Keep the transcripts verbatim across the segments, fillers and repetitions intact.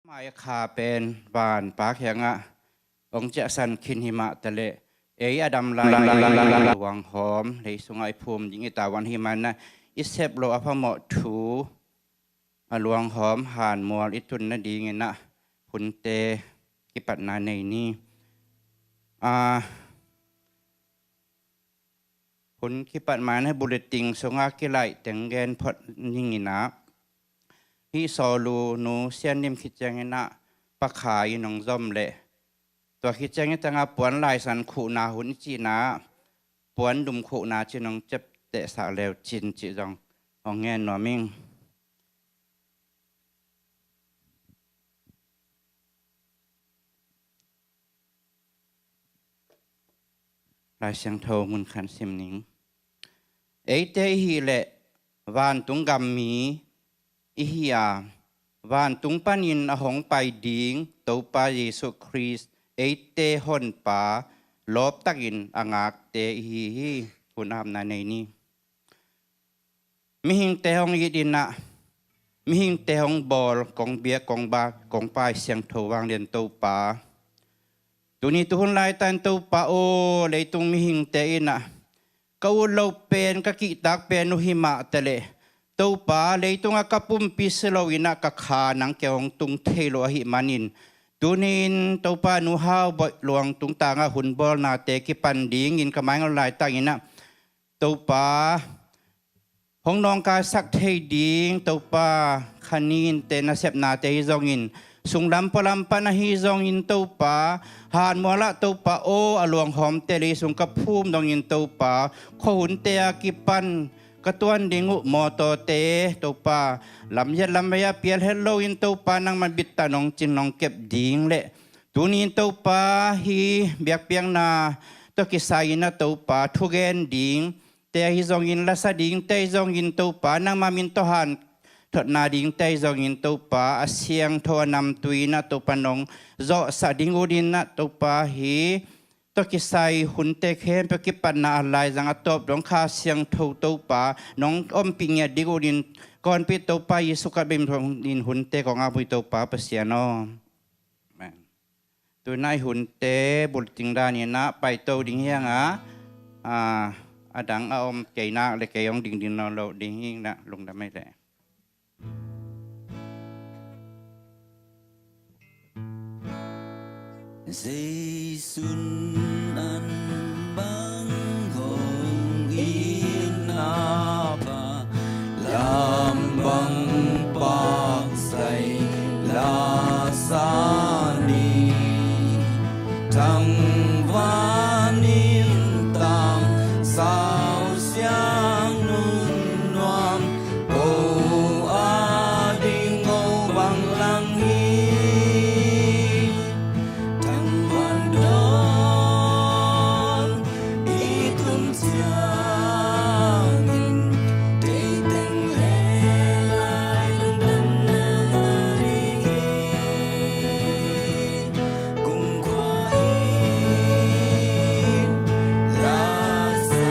Mai kha pen van pa khiangah ong ciahsan khin himah taleh ei a dam lai luanghawm lei sungah i phum ding i tavuan himah na i sep lo a phamawh thu a luanghawm hanmual i tun nadingin ah hunte kipatna nei ni. Hun kipat man he bulletin sunga kilaih teng gen phot ning inah, hih sawlu nu Sian Lim khit ciang inah pakha in hong zom leh tua khit ciang i tanga puan laisan khuhna hun i cihna puan dum khuhna cin hong ciaptehsak leu cin cih zong hong ngen nuam ing. Lai Siangtho mun khan sim ning. Eite i hih leh vantung gammi i hi a, vantung panin a hong pai ding Topa Jesuh Khrist eite honpa lawptakin a ngakte i hi hi. Hun apna nei ni. Mihingte hong it inah, mihingte hong bawl, kong biak, kong bak, kong pai siangtho vanglian Topa. Tuni tuhun laitakin Topa aw, leitung mihingte inah ka ut loh pen, ka kihtak pen uh himah taleh Topa, leitungah ka pumpi si lo inah ka kha nang kiang hong tung thei lo ahih manin, tuni-in Topa nu Hau Boih Luang tungtangah hun bawlnate kipan dingin ka mai ngawl laitakin ah Topa, hong nawngkaisak thei ding Topa, khaninte nasepnate hi zongin, sunglam pualam pan ahi zongin Topa, hanmualah Topa aw, a luanghawmte lei sung ka phum dongin Topa, khuahunte a kipan ka tuan ding uh mawtawte Topa, lamhiat lamvei a pial het loin Topa, nangman bitta nong cin nong kep ding leh tuni-in Topa, hih biakpiakna tawh kisai inah Topa, thugen ding te ahi zongin, lasa dingte ahi zongin Topa, nangma min tawh hanthotna dingte ahi zongin Topa, a siangtho a namtui inah Topa nong zawhsak ding uh inah Topa, hih tawh kisai hunte khempeuh kipatna a laizang a tawp dong Kha Siangtho Topa nong ompih ngiat ding uh in, ka honpi Topa Jesuh ka bemthonin hunte kong apui Topa Pasian aw. Amen. Tunai hunte bulletin dan inah paito ding hi hang a, a dang a om kei nak leh kei hong dingding nawn lo ding hi inah lungdam ei leh. Zeisun an bang hong itna pa, lam bang pak sai la sa ni. Thangvan in tang sau siang nun nuam ko a ding ko bang lang hi. Thangvan dawn i tun ciangin, teiteng le lai lungdamna ngah ding hi. Kumkhua in la sa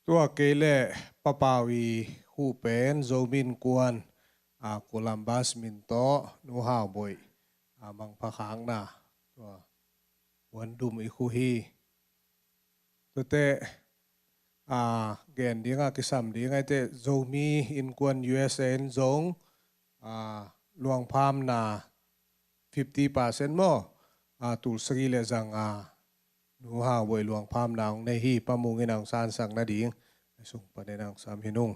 Tua kei leh Pa Pau i khuh pen Zomi Innkuan, a, Columbus min tawh Nu Hau Boih, a, mangpha khakna, tua Huan Dum i khuh hi. Tuate, a, gen ding a kisam ding ahih teh Zomi Innkuan U S A in zong, a, luangphamna fifty percent maw, a, tul sagih leh zanga Nu Hau Boih luangphamna hong nei hi. Pa Mung in hong sansak nading a sung panin hong sam hi nung.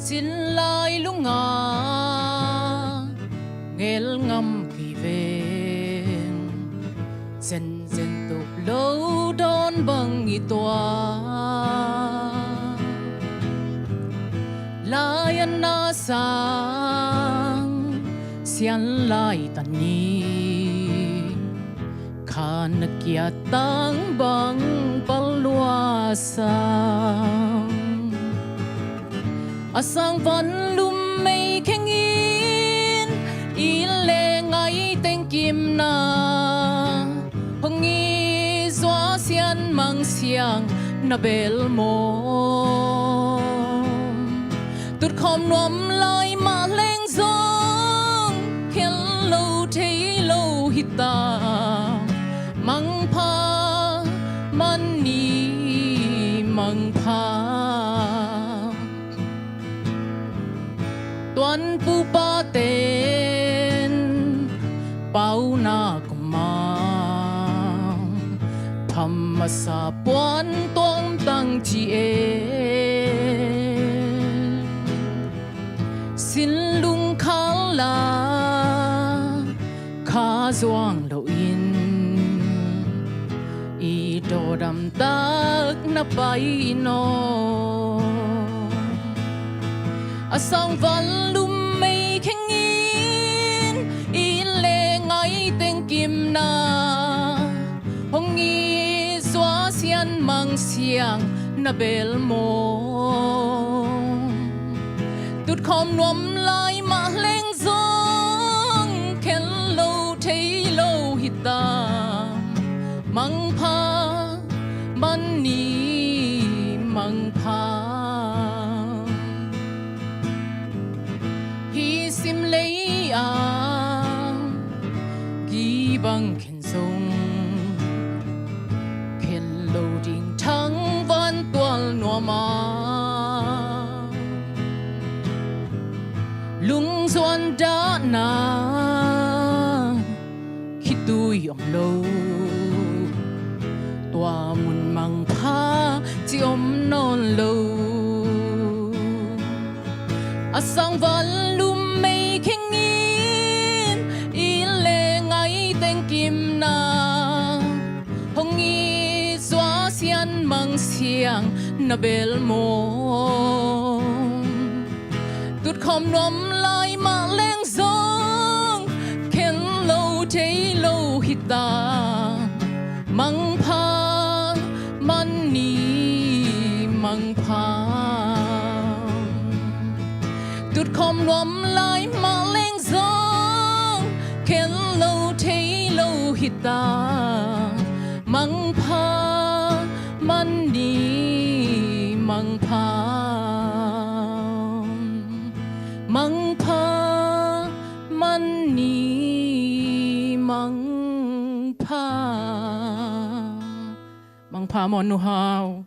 Sinlai lunga ngel ngam kei veng, zenzen tup lo dawn bang i tua. Lai a na sang sian lai ta ni, khan a kia tang bang pal lua sang. A sang van lum mei khengin i le ngai teng kimna, hong i zua sian mang siang na bel mawng. Tutkhawm nuam lai mah leng zong khen lo thei lo hi ta. Mangpha man ni mangpha. Tuan pupa ten paunak ma tham masa puan tuang tang ci e. Sin lung khal la kha zuang lo in i dawdam tak na pai in aw. A sang van lum mei khengin i le ngai teng kimna, hong i zua sian mang siang na bel mawng. Tutkhawm nuam lai mah leng zong khen lo thei lo hi ta. Mangpha man ni mangpha. Hi sim lei a kibang khen zong khen lo ding thangvan tual nuam a, lungzuan dahna khitui om lo, tua mun mangpha ci om nawn lo. A sang van lum mei khengin i le ngai teng kimna, hong i zua sian mang siang na bel mawng. Tutkhawm nuam lai mah leng zong khen lo thei lo hi ta. Mangpha man ni mangpha. Tutkhawm nuam lai mah leng zong khen lo thei lo hi ta. Mangpha man ni mangpha, mangpha man ni mangpha. Mangpha maw Nu Hau.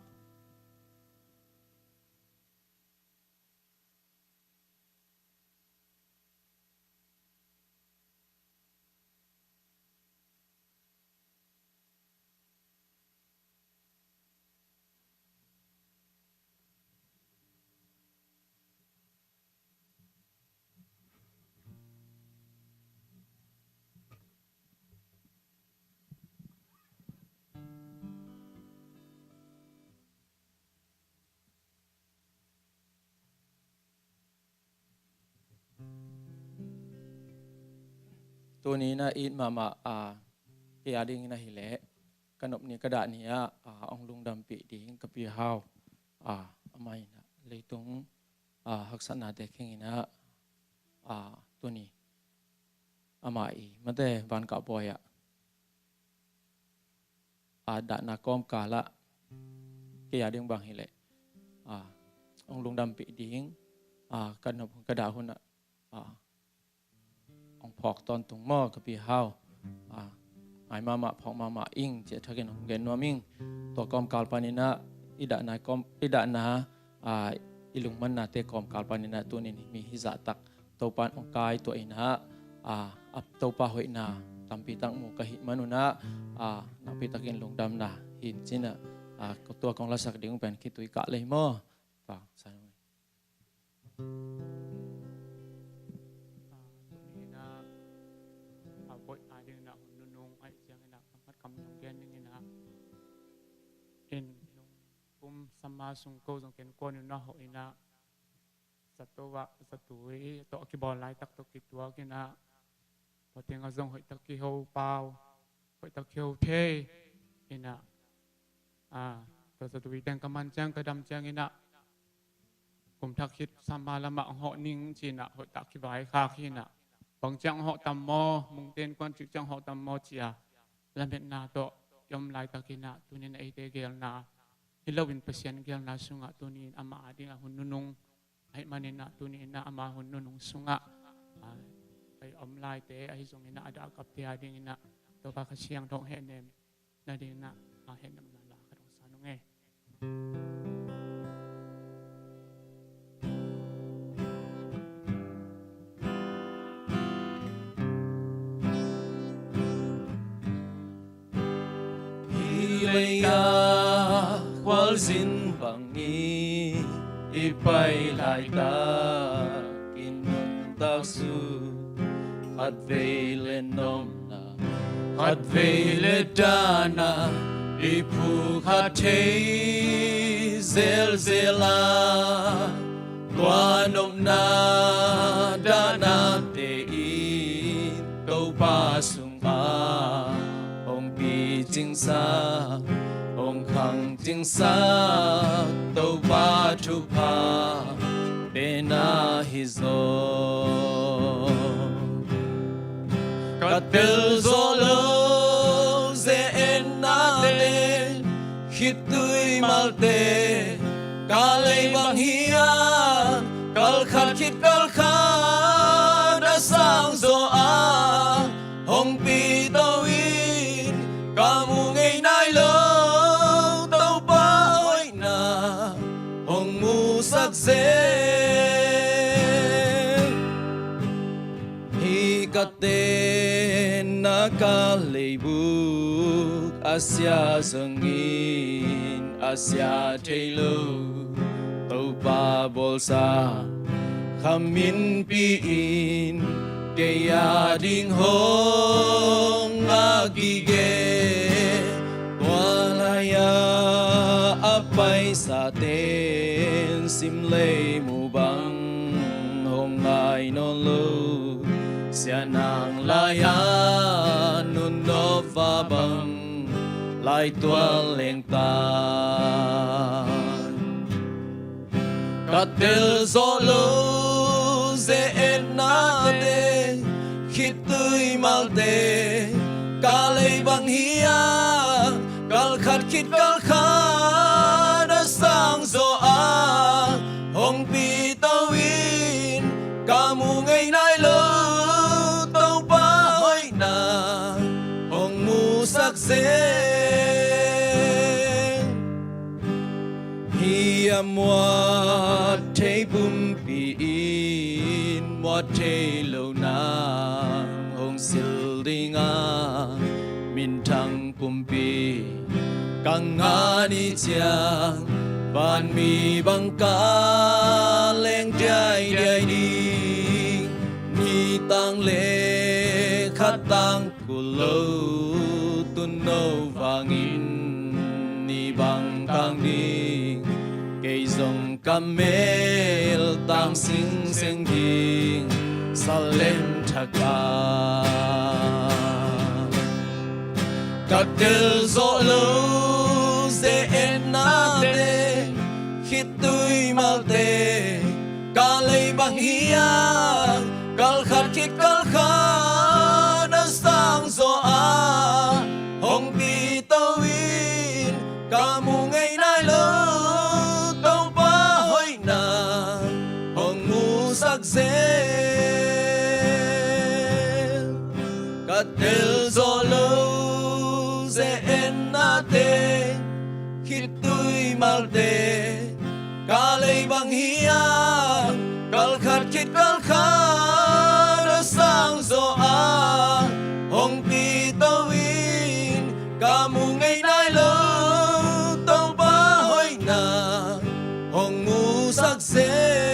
Tuni in ah it mahmah a, kei a dingin ahih leh ka nop ni ka dah ni ah, a, hong lungdampih ding ka Pi Hau, a, amah in ah leitung, a, haksatnate kheng in ah, a, tuni amah i mate vankah buai ah, a, dahna kawmkal ah kei a ding bang hi leh, a, hong lungdampih ding, a, ka nop ka dah hun ah, a, hong phawk tawntung maw ka Pi Hau. A, ngai mahmah phawk mahmah ing ci a thakin hong gen nuam ing. Tua kawmkal panin ah i dahna kawm, i dahna, a, i lungmannate kawmkal panin ah tunin mi hih zahtak Topa in hong kaituah in ah, a, a Topa hoihna tampi tak mu ka hih manun ah, a, nakpi takin lungdamna hi in ci in ah, a, tua kong lasak ding pen khitui kah lei maw. Tua sa nung. A, tuni in ah, a, hoih a ding in ah hun nunung ahih ciangin ah kam khat kam nih gen ding in ah, in nung kum sama sung ko zong ken kuan in ah hoih in ah, zato ah, zatui tawh a kibawl laitak tawh kituak in ah, tua teng ah zong hoihtak kiho pau, hoihtak kiho thei in ah, a, tua zatui teng ka man ciang ka dam ciangin ah, kum thak khit sama lamah hong hawh ning ci in ah, hoihtak kivaikhak hi in ah, bang ciang hawh tam maw, mungten kuan cih ciang hawh tam maw ci a lametna tawh i om laitakin ah, tuni in ah eite geelna hi loin Pasian geelna sungah tuni in amah a dingah hun nunung ahih manin ah, tuni in ah ama hun nunung sungah, a, a om laite ahi zongin ah a dah a kapte a dingin ah Topa Kha Siangtho hong hehnem nadingin ah, a, hehnemna la ka dong sa nung e. Hih lei-ah khualzin bangin i pai laitakin nuntak sung, khatvei le nopna, khatvei le dahna i phukha thei zelzel a, tua nopna dahnate in Topa sung a hong picingsak, hong khangcingsak Topa thupha pen ahi zaw. Ka tel zawh lo ze-etnate, khitui malte, ka lei bang hiam, kal khat khit kal khat a sang zaw a, hong pito in ka mu ngei nai lo Topa hoihna hong musak zen. Hih ka tenna ka leibuk a sia zongin a sia thei lo, Topa bawlsa kha minpi in kei a ding hong ngak gige. Tua lai-ah a paisate in sim lei mu bang hong ngai nawn lo, sia nang lai-ah nunawp va bang lai tuan leng ta. Ka tel zawh lo ze-etnate, khitui malte, ka lei bang hiam, kal khat khit kal khat Hih a muat thei pumpi in muat thei lo nang hong sil ding a, minthang pumpi ka ngah ni ciang, vanmi bang ka leng diaidiai ding. Ni tang le khat tang kul lo, tun no vangin ni bang kang ding. Kei zong ka mel tang singseng ding, Salem thak a ka tel zawh lo, ze-etnate, khitui malte, ka lei bang hiang, kalkhat khit kalkhat a sang zaw a, hong pito in ka mu ngei nai lo, Topa hoihna hong musak zel. Ka tel zawh lo, ze-etnate, khitui malte, ka lei bang hiang, kalkhat khit kalkhat a sang zaw a, hong pito in ka mu ngei nai lo, Topa hoihna hong musak zel.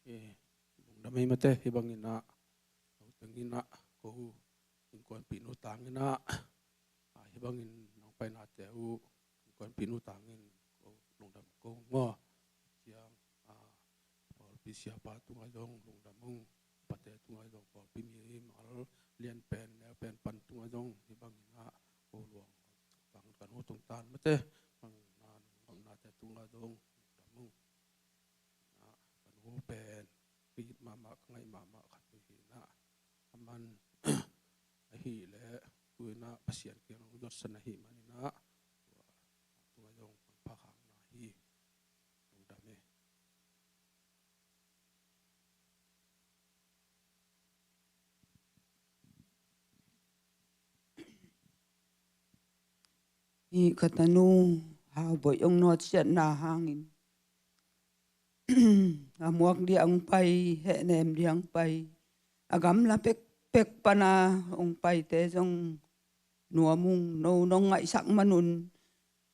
Eh, lungdam ei mate, hih bangin ah, ko teng in ah, ko innkuanpih nu tangin ah, ah, hih bangin nong painate uh, innkuanpih nu tangin ko lungdam ko maw. Ciang, ah, pawlpi siapa tungah zong lungdam ung, pate tungah zong, pawlpi mimal lian pen, neu pen pan tungah zong, hih bangin ah, ko luang tang ka nu tungtan mate, bangin ah, nungnate tungah zong lungdam ung. Ah, ka nu pen ka it mahmah, ka ngaih mahmah khat uh hi in ah, aman ahih leh tu in ah Pasian kiang hong dotsan ahih manin ah, tua tungah zong hong pha khakna hi. Lungdam hi. Hih ka tanu Hau Boih hong nawtsiatna hangin a muak diang pai, hehnem diang pai, a gamla pekpek pana hong paite zong nuam ung, no nong ngaihsak manun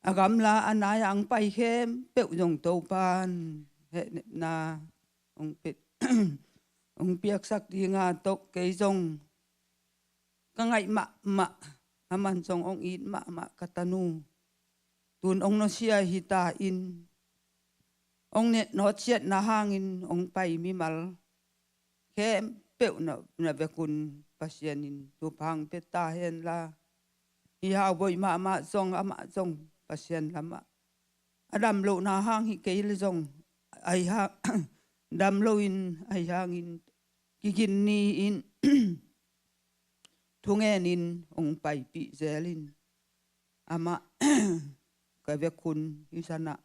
a gamla a nai-a hong pai khempeuh zong Topan hehnepna hong pia, hong piaksak dinga tawh kei zong ka ngaih mahmah, aman zong hong it mahmah ka tanu. Tun hong nusia hi ta in, hong ne-, nawtsiatna hangin hong pai mimal khempeuh na, na vekun Pasian in thupha hong pia ta henla. Hih Hau Boih mahmah zong, amah zong Pasian lamah a dam lohna hang hi kei leh zong, ahi hang, dam loin, ahi hangin kigin ni-in thungen in hong paipih zel in, amah ka vekun hih sanah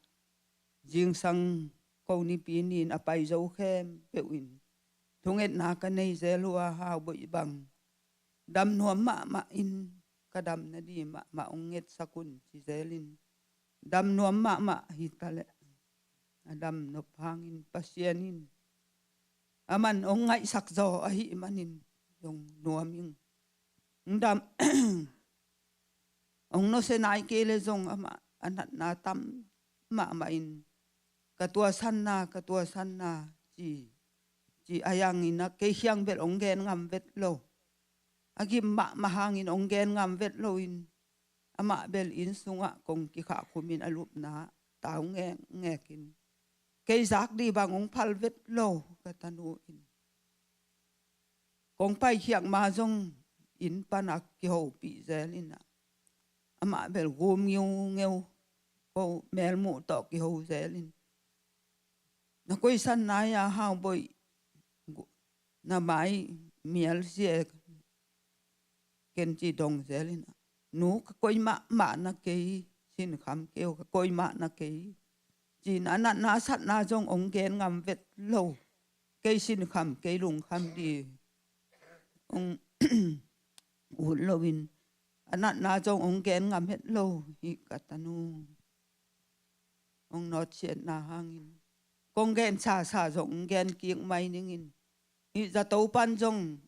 zingsang ko nipi ni-in a pai zo khempeuh in thungetna ka nei zel uh a, Hau Boih bang dam nuam mahmah in, ka dam nading mahmah hong ngetsak un ci zel in, dam nuam mahmah hi ta leh, a dam nop hangin Pasian in aman hong ngaihsak zaw ahih manin zong nuam ing. Hong dam hong nusia nai kei le zong amah a natna tam mahmah in, ka tuasanna, ka tuasanna ci, ci a yang in a kei khiang bel hong gen ngam vet lo. A gim mahmah hangin hong gen ngam vet lo in, amah bel inn sungah kong kikhah khumin a lupna tau ngekngek in, kei zak dih bang hong phal vet lo ka tanu in. Kong paikhiak ma zong inn pana kihopih zel in a, amah bel gum ngiungeu, ko melmuh tawh kiho zel in, na koisan nai a Hauboih, na mai mial sia ken ci dong zel in a, nu ka koi mahmah na kei, sinkham kei o, ka koi mah na kei ci in a, natna satna zong hong gen ngam vet lo. Kei sinkham, kei lungkham dih hong ut lo in, a natna zong hong gen ngam het lo hi ka tanu. Hong nawtsiatna hangin kong gen sasa zong hong gen kik mai ning in, hih zato pan zong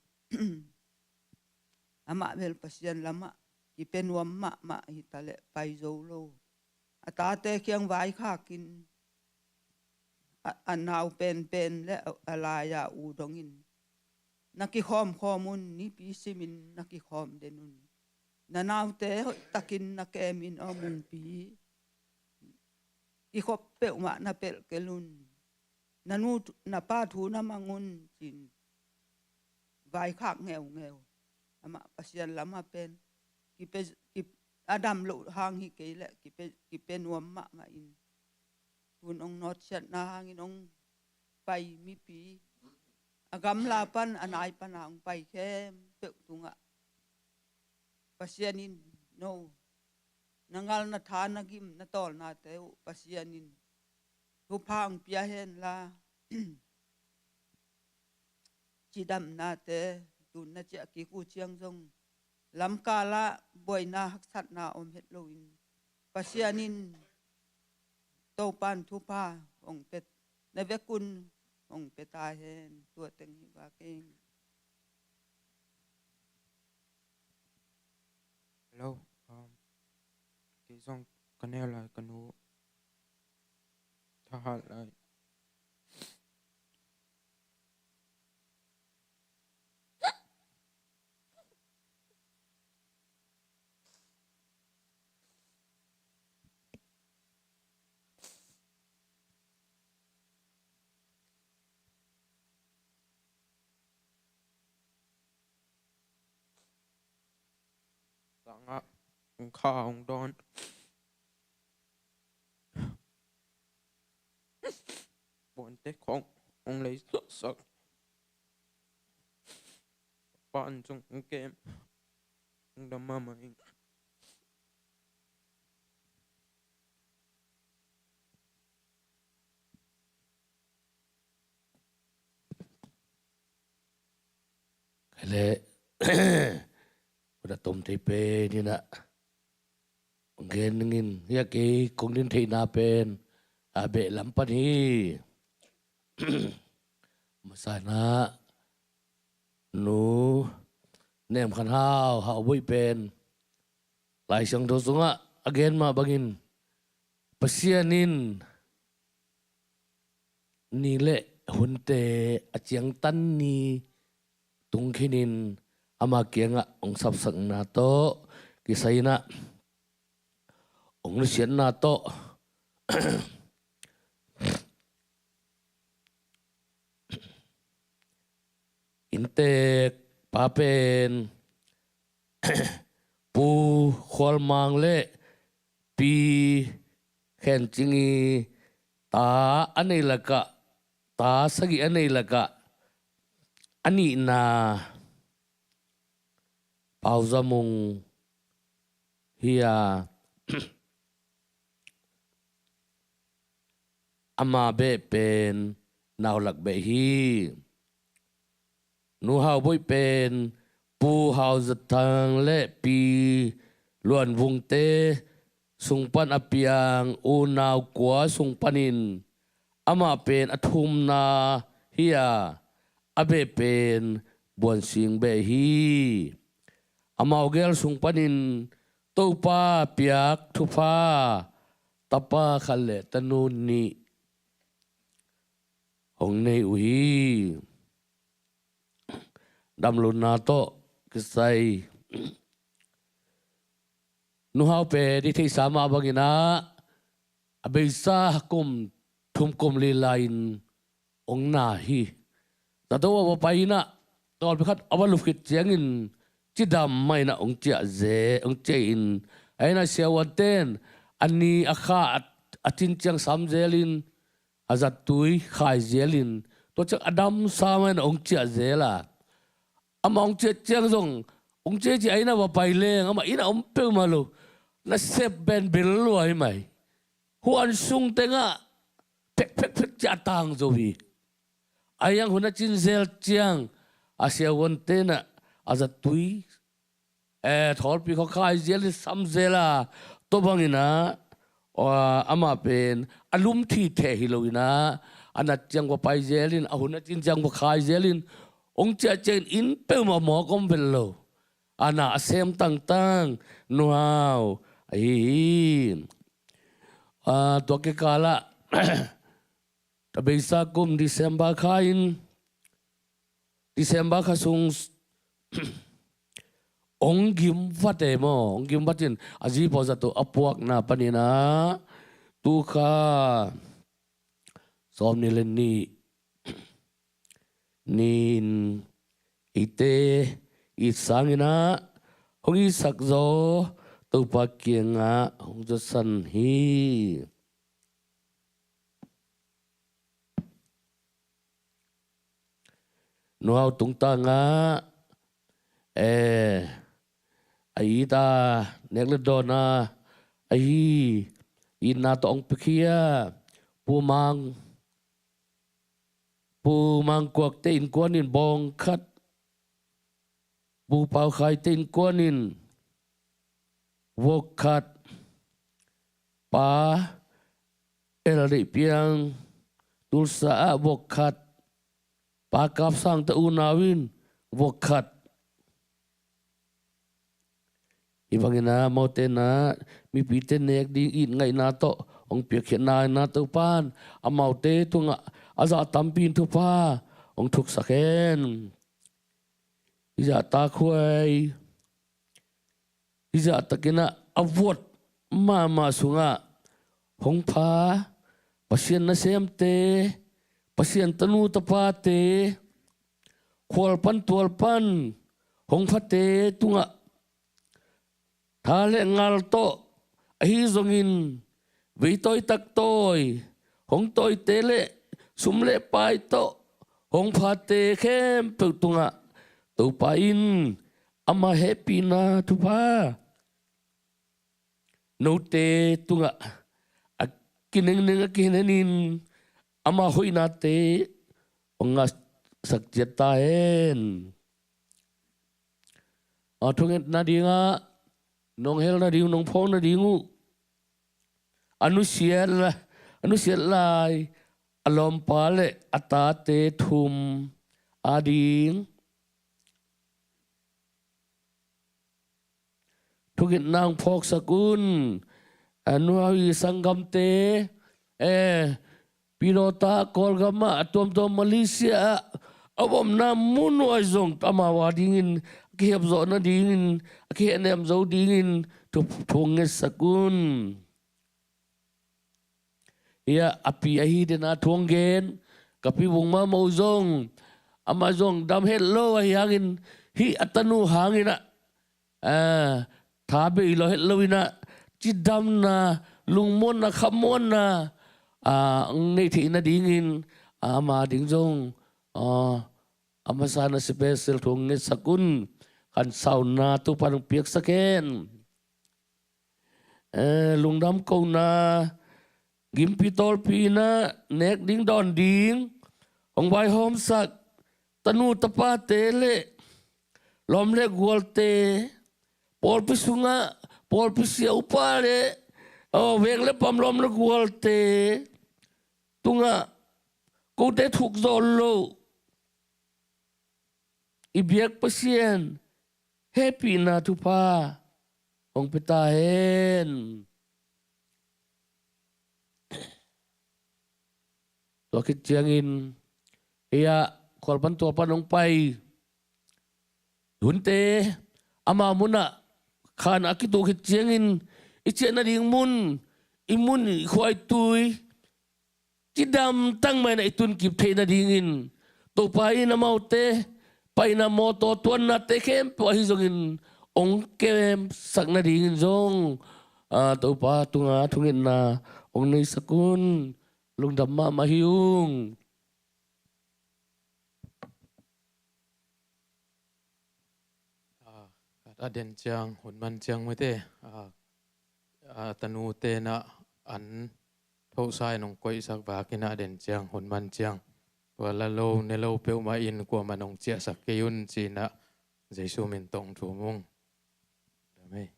amah bel Pasian lamah kipia nuam mahmah hi ta leh pai zo lo. A tate kiang vaikhak in, a, a nau penpen le a, a lai-a u dongin, na kikhawmkhawm un, nipi simin na kikhawm den un. Na naute hoihtakin na kem in aw Mungpi. I khop peuhmah na pelhkel un. Na nu, na pa thu na mang un, ci-in vaikhak ngeungeu. Amah Pasian lamah pen kipia, kip-, a dam loh hang hi kei leh kipia, kipia nuam mahmah in, tun hong nawtsiatna hangin hong pai mipi, a gamla pan a nai pana hong pai khempeuh tungah Pasian in, no, na ngal, na tha, na gim, na tawlnate uh Pasian in thupha hong pia hen la, cidamnate tun na ciah kik uh ciang zong lamkalah buaina haksatna om het loin, Pasian in Topan thupha hong pia, na vekun hong pia ta hen. Tua teng hi vak ing. Hello, um, kei zong ka neu lai ka nu thahat lai. Sangah hong kha hong dawn. Puante khong hong lei sawksak. Pa an zong hong kem. Hong dam mahmah ing. Kei le, kua da tom thei pen hi na. Gen ning in, hia kei kong din theihna pen a beh lam pan hi. Masa na nu Nem Khan Hau, Hau Boih pen Lai Siangtho sungah a gen mah bangin Pasian in ni le hunte a ciangtan ni tung khinin ama kiangah hong sapsakna tawh kisai in ah hong nusiatna tawh inntek pa pen Pu Khual Mang le Pi Khen Cing i ta a nei lakah, ta sagih a nei lakah a nihna Pau Za Mung hi a, ama beh pen naulak beh hi. Nu Hau Boih pen Pu Hau Za Thang le Pi Luan Vung te sung pan a piang unau kua sung panin amah pen a thumna hi a, a beh pen buansing beh hi. Amau gel sung panin Topa piak thupha tapa khat le tanu nih hong nei uh hi. Damlutna tawh kisai nuhau pen i theihsa mah bangin ah a beisa kum thum kum li lai-in hong na hi. Zato a va pai in ah tawlpi khat a va lup khit ciangin cidam mah in ah hong ciah ze hong ciah in, a in ah siavuante'n a ni a kha a, a cin ciang sam zelin a zattui khai zelin tua ciang a damsa mah in ah hong ciah zel a. Amah hong ciah ciang zong hong ciah ciah a in ah va pai leng amah in ah om peuhmah lo. Nasep pen bel lua hi mai. Huan sung tengah phek phek phek ciah a tang zo hi. A hiang hun a cin zel ciang a siavuante'n ah a zattui, eh, thawlpi khua khai zelin sam zel a, tua bangin ah, ah, amah pen a lum thitheh hi lo in ah a nat ciang va pai zelin a hun a cin ciang va khai zelin hong ciah ciangin inn peuhmah mawk om vet lo. A na a sem tangtang nuhau ahi hi. Ah, tua kikal ah a beisa kum December kha in, December kha sung hong gim vat e maw, hong gim vat in a zi pawl zato a puakna panin ah tu kha sawmnih le nih ni-in eite it sangin ah hong itsak zaw Topa kiangah hong zawsan hi. Nuhau tungtangah, eh, a it a nek le dawn a ahi itna tawh hong piakhia Pu Mang, Pu Mang Kuakte innkuan in bawng khat, Pu Pau Khaite innkuan in vok khat, Pa El Deih Piang Tulsa ah vok khat, Pa Kap Sangte unau in vok khat. Hih bangin ah amaute in ah mipite nek ding it ngaihna tawh hong piakkhiatna in ah Topa'n amaute tungah a zah tampi in thupha hong thuksak hen. Hih zah takhuai, hih zah takin ah a vuat mahmah sungah hong pha Pasian nasemte, Pasian tanu tapate, khual pan tual pan hong phate tungah tha le ngal tawh ahi zongin veitawi taktawi hong tawite le sum le pai tawh hong phate khempeuh tungah Topa in ama hehpihna thupha note tungah a kinengneng a kihenin ama hoihnate hong ngahsak ciat ta hen. A thungetna dingah nong hel nading, nong phawk nading uh a nusiat la, a nusiat lai a lawmpa le a tate thum ading thungetna hong phawksak un. A nuhau i sanggamte, eh, Pidawta Kawlgam ah a tuamtuam Malaysia ah a omna mun uh ah zong amau adingin a kihepzawh nadingin a kihehnem zo dingin thu, thu hong ngetsak un. Hia a pi ahi dena thu hong gen ka pi Vung Mamo zong amah zong dam het lo ahi hangin hih a tanu hangin ah, ah, tha bei lo het lo in ah cidamna, lungmuanna, khamuanna, ah, hong neih theih nadingin, ah, ama ding zong, ah, a masa na special thu hong ngetsak un. Khansauna Topa'n hong piaksak hen. Eh, lungdam kohna gimpi tawlpi in ah nek ding dawn ding hong vaihawmsak tanu tapate le lawm le gualte, pawlpi sungah pawlpi sia upa le, aw, veng le pam lawm le gualte tungah kote thuk zawh loh i biak Pasian hehpihna thupha hong pia ta hen. Tua khit ciangin, ei ah, khualpan tualpan hong pai hunte, ama munah khan a kituh khit ciangin, i ciah nading mun, i mun, i khua, i tui cidam tangmai-in ah i tunkip theih nadingin, Topa in amaute paina mawtaw tuannate khempeuh ahi zongin hong kemsak nadingin zong, aa, Topa tungah thungetna hong neisak un. Lungdam mahmah hi ung. A, a den ciang, hun man ciang mite, a, a tanute na an thosa in hong koihsak vak in a den ciang, hun man ciang. Tua la lo, ne lo peuhmah in kuamah in hong ciahsak kei un ci-in a Jesu min tawh hong thum ung. Amen.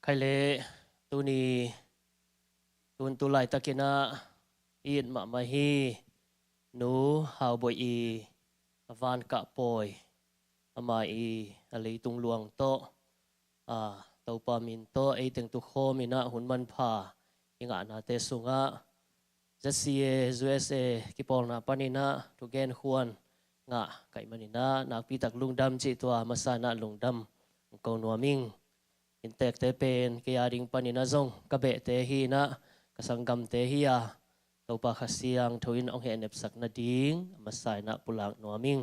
Khai leh tuni, tun tu laitakin ah i it mahmah hi Nu Hau Boih i a van kah pawi, ama i a leitung luang tawh, a, Topa min tawh ei teng tukhawm in ah hun manpha i ngahnate sungah Z C A U S A kipawlna panin ah thugen khuan ngah ka hih manin ah nakpi tak lungdam cih tua masa in ah lungdam ko nuam ing. Inntekte pen kei a ding panin ah zong ka behte hi in ah, ka sanggamte hi a, Topa Kha Siangtho in hong hehnepsak nading a masa in ah pulak nuam ing.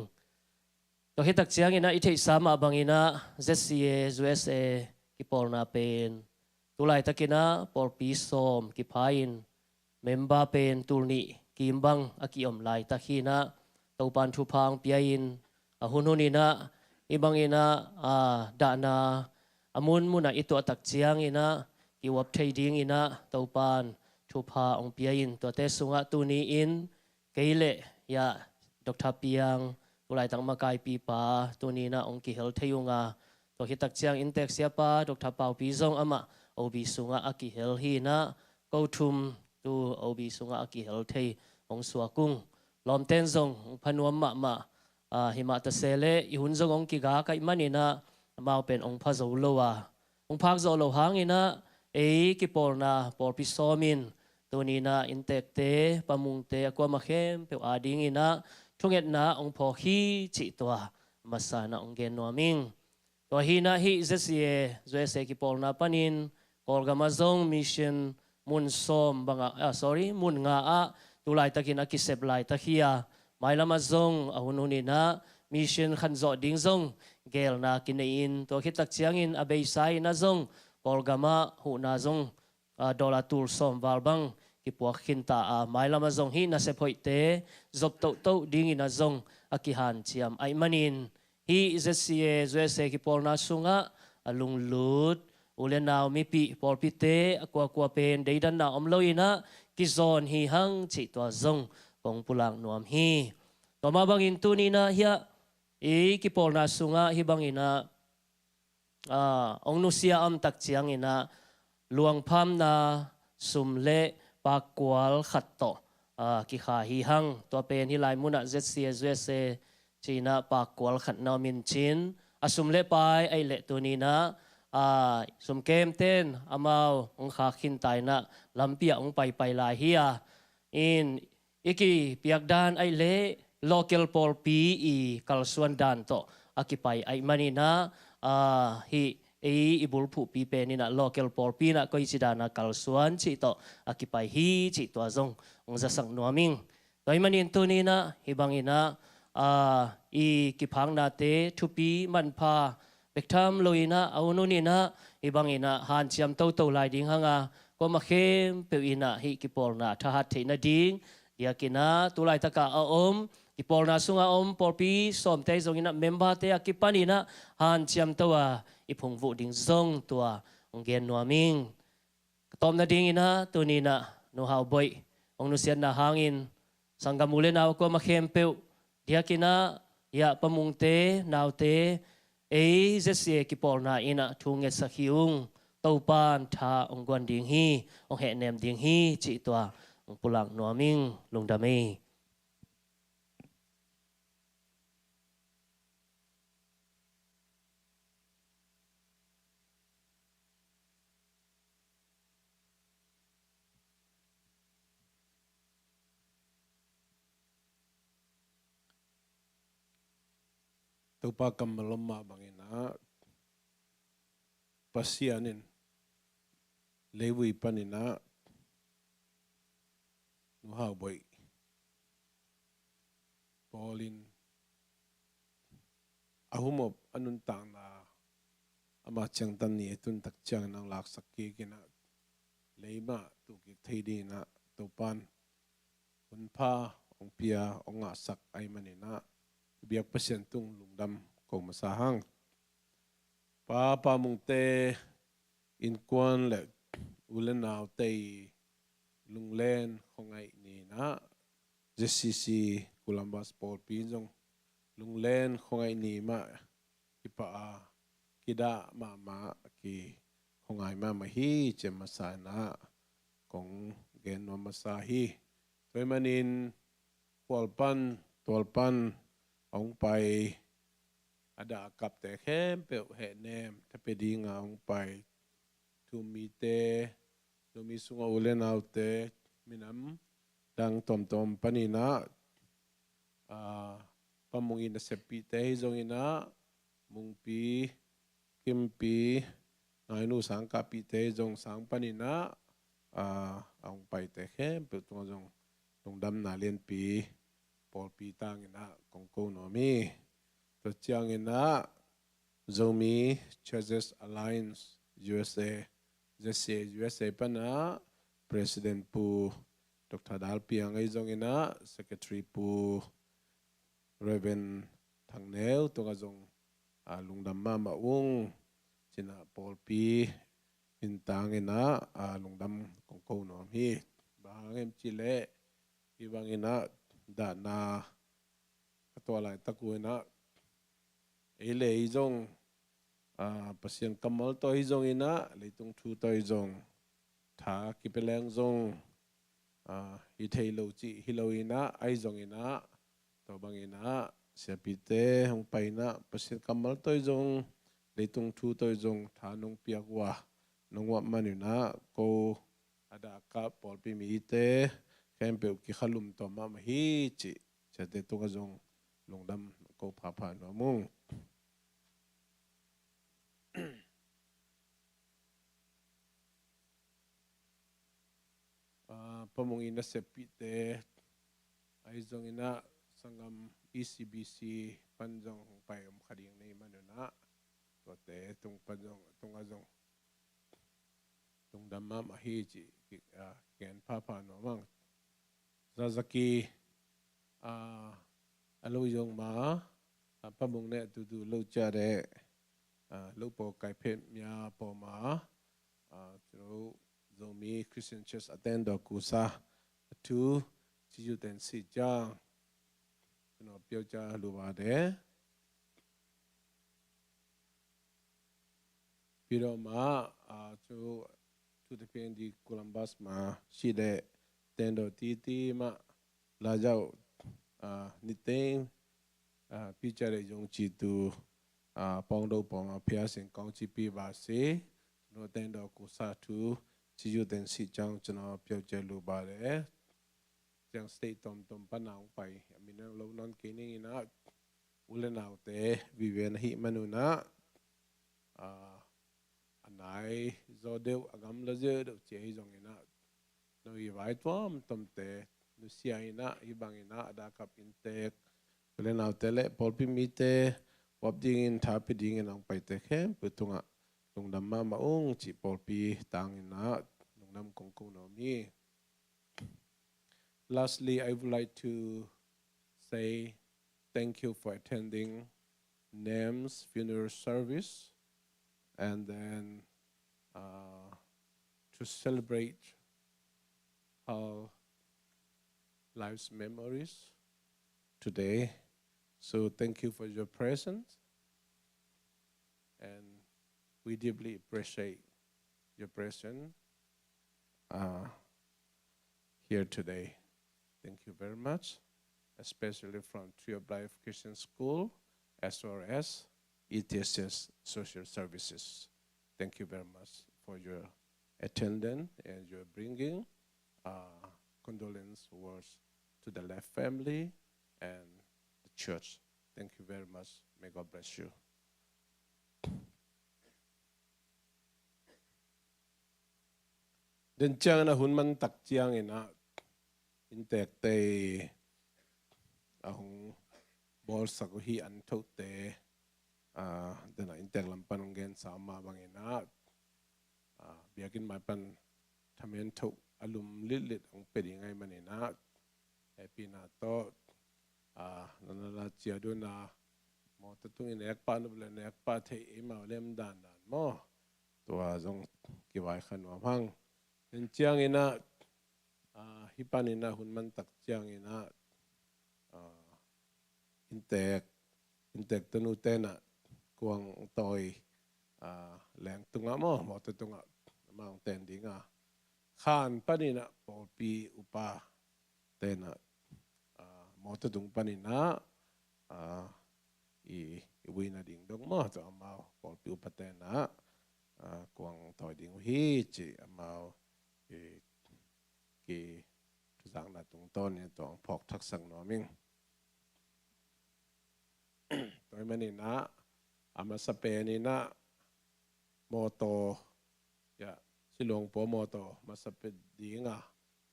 Tua khit tak ciangin ah i theihsa mah bangin ah Z C A U S A kipawlna pen tu laitakin ah pawlpi sawm kipha in, member pen tul nih kim bang a ki-om laitak hi in ah, Topa'n thupha hong pia in, a hun hun in ah hih bangin ah, a, dahna a mun mun ah i tuah tak ciangin ah ki-uap thei dingin ah Topa'n thupha hong pia in, tuate sungah tuni-in kei leh, ya, Doctor Piang, tu laitak makaipipa, tuni-in ah hong kihel thei ung a, tua khit tak ciang inntek siapa Doctor Paupi zong amah O B sungah a kihel hi in ah, ko thum tu O B sungah a kihel thei hong suak ung. Lawmte'n zong hong pha nuam mahmah, a, hi mah ta se leh i hun zong hong kiga ka hih manin ah amau pen hong pha zo lo a, hong phak zawh loh hangin ah ei kipawlna pawlpi sawm in tuni-in ah inntekte, pamungte, a kuamah khempeuh a dingin ah thungetna hong phawk hi cih tua masa in ah hong gen nuam ing. Tua hi in ah hih Z C A U S A kipawlna panin Kawlgam ah zong mission mun sawm bangah, ah, sorry, mun nga ah tu laitakin a kisep laitak hi a, mailam ah zong a hun hun in ah mission khanzawh ding zong geelna kinei in, tua khit tak ciangin a beisa in ah zong Kawlgam ah huhna zong, a, dollar tul sawm val bang kipuak khin ta a, mailam ah zong hih nasep hoihte zop tohtoh dingin ah zong a kihanciam ahih manin, hih Z C A U S A kipawlna sungah a lunglut u le nau, mipih, pawlpite a kuakua pen deidanna om lo in ah kizawn hi hang cih tua zong kong pulak nuam hi. Tua mah bangin tuni-in ah hiah ei kipawlna sungah hih bangin ah, a, hong nusia a om tak ciangin ah luangphamna sum le pakkual khat tawh, a, kikha hi hang. Tua pen hih lai munah Z C A U S A ci-in ah pakkual khat na om in cin, a sum le pai ahih leh tuni-in ah, a, sumkemte'n amau hong khak khin ta in ah lampi ah hong paipai lai hi a, in i kipiak dan ahih leh local pawlpi i kalsuan dan tawh a kipai ahih manin ah, a, hih ei i bulphuhpi pen in ah local pawlpi in ah koici dan a kalsuan cih tawh a kipai hi cih tua zong hong zasak nuam ing. Tua ahih manin tuni-in ah hih bangin ah, a, i kiphaknate thupi manpha bek tham lo in ah, a hun hun in ah hih bangin ah hanciam toto lai ding hang a, kuamah khempeuh in ah hih kipawlna thahat theih nading diakin ah tu laitak ah a om, kipawlna sungah a om pawlpi sawmte zong in ah memberte a kipan in ah hanciam to a i phungvuh ding zong tua hong gen nuam ing. Ka Tawpna dingin ah tuni-in ah Nu Hau Boih hong nusiatna hangin sanggam u le nau kuamah khempeuh diakin ah, hiah Pa Mungte, naute, ei Z C A kipawlna in ah thu ngetsak hi ung. Topa'n tha hong guan ding hi, hong hehnem ding hi cih tua hong pulak nuam ing. Lungdam ei. Topa kammal om mah bangin ah, Pasian in leivui panin ah Nu Hau Boih pawlin a humop a nuntakna, ama ciangtan ni a tun tak ciangin hong laksak kik in ah, lei mah tuh kik thei dingin ah Topa'n hunpha hong pia, hong ngahsak ahih manin ah, biak Pasian tung lungdam ko masa hang. Pa, Pa Mungte innkuan le u le naute i Lunglen khuangaih ni-in ah, Z C C Columbus pawlpi in zong Lunglen khuangaih ni mah kipah a, kidah mahmah, kikhuangai mahmah hi ci-a masa in ah kong gen nuam masa hi. Tua ahih manin khual pan, tual pan a hong pai, a dah a kapte khempeuh hehnem, tha pia dinga hong pai Thum mite, Zomi sungah u le naute, minam dang tuamtuam panin ah, ah, Pa Mung i naseppihte hi zongin ah, Mungpi, Kimpi, Ngainu sangkahpihte hi zong sang panin ah, ah, a hong paite khempeuh tungah zong lungdamna lianpi pawlpi tangin ah kong ko nuam hi. Tua ciangin ah, Zomi Churches Alliance U S A, Z C A U S A pan ah President Pu Doctor Dal Piang ahi zongin ah, Secretary Pu Reverend Thang Neu tungah zong, ah, lungdam mahmah ung ci-in ah pawlpi min tangin ah, ah, lungdam kong ko nuam hi. Bang hang hiam cih leh, hih bangin ah dahna ka tuah laitak uh in ah, ei le ei zong, ah, Pasian kammal tawh hi zongin ah, leitung thu tawh hi zong, tha kipia leng zong, ah, hi thei lo cih hi lo in ah, ahi zongin ah, tua bangin ah siapite hong pai in ah, Pasian kammal tawh hi zong, leitung thu tawh hi zong, tha nong piak uh a, nong uap man in ah, ko a dah a kap pawlpi mite khempeuh kikhalum tuam mahmah hi cih, siate tungah zong lungdam ko phapha nuam ung. Ah, Pa Mung i naseppihte ahi zongin ah, sanggam E C B C pan zong hong pai om kha ding na hih man un ah, tuate tung pan zong, tungah zong lungdam mahmah hi cih ki, ah, gen phapha nuam ing. Zazaki, ah, a lo zong ma, ah, Pa Mung ne tutu lo ciat e, ah, lo paw kai phet mia paw ma, ah, cu Zomi Christian Church a teng dawh kusa a thu ci zu ten si ciang, cu no piau ca lu ba de. Pidawm ah, ah, cu, cu Tapiang di Columbus ma si de tendo titi ma la jau, ah, niteng, ah, pica de zong ci tu, ah, pawng do pawng a pia sing kong ci pi ba si, no tendo ku sa tu, ci yu ten si cang cina piau ce lu ba de. Ciang state tomtom pan a hong pai, a min ang lo nawn kei ning in ah, u le naute vive na hih man un ah, ah, a nai zaw deuh, a gamla zaw deuh ci ahi zongin ah, no i vai tuamtuamte nusia in ah, hih bangin ah a dakap inntek u le naute le pawlpi mite uap dingin, thapi dingin a hong paite khempeuh tungah lungdam mahmah ung cih pawlpi tangin ah lungdam kong ko nuam hi. Lastly, I would like to say thank you for attending Nem's funeral service. And then, uh, to celebrate our life's memories today. So thank you for your presence. And we deeply appreciate your presence, uh, here today. Thank you very much, especially from Tree of Life Christian School, as well as E T S S Social Services. Thank you very much for your attendance and your bringing, uh, condolence words to the left family and the church. Thank you very much. May God bless you. Den ciangin a hun man tak ciangin ah innteekte a hong bawlsak uh hi an thote, ah, den a innteek lam pan hong gensa mah bangin ah, ah, biakinn mai pan thamen thoh a lum litlit hong pia ding ahih manin ah, hehpihna tawh, ah, nana la ciat un a, mawtaw tungin nek pah nop le nek pah theih ei mau lem dandan maw. Tua zong kivaikhia nuam hang. Den ciangin ah, ah, hih panin ah hun man tak ciangin ah, ah, innteek, innteek tanu ten ah kuang tawi, ah, leng tungah maw, mawtaw tungah amau hong ten ding a, khan panin ah pawlpi upa ten ah, ah, mawtaw tung panin ah, ah, i, i vuina ding dong maw, tua amau pawlpi upa ten ah, ah, kuang tawi ding uh hi ci amau i, ki, thuzakna tungtawnin tua hong phawk thaksak nuam ing. Tua ahih manin ah, a masa penin ah mawtaw, ya, Shillong pawl mawtaw masa pia ding a,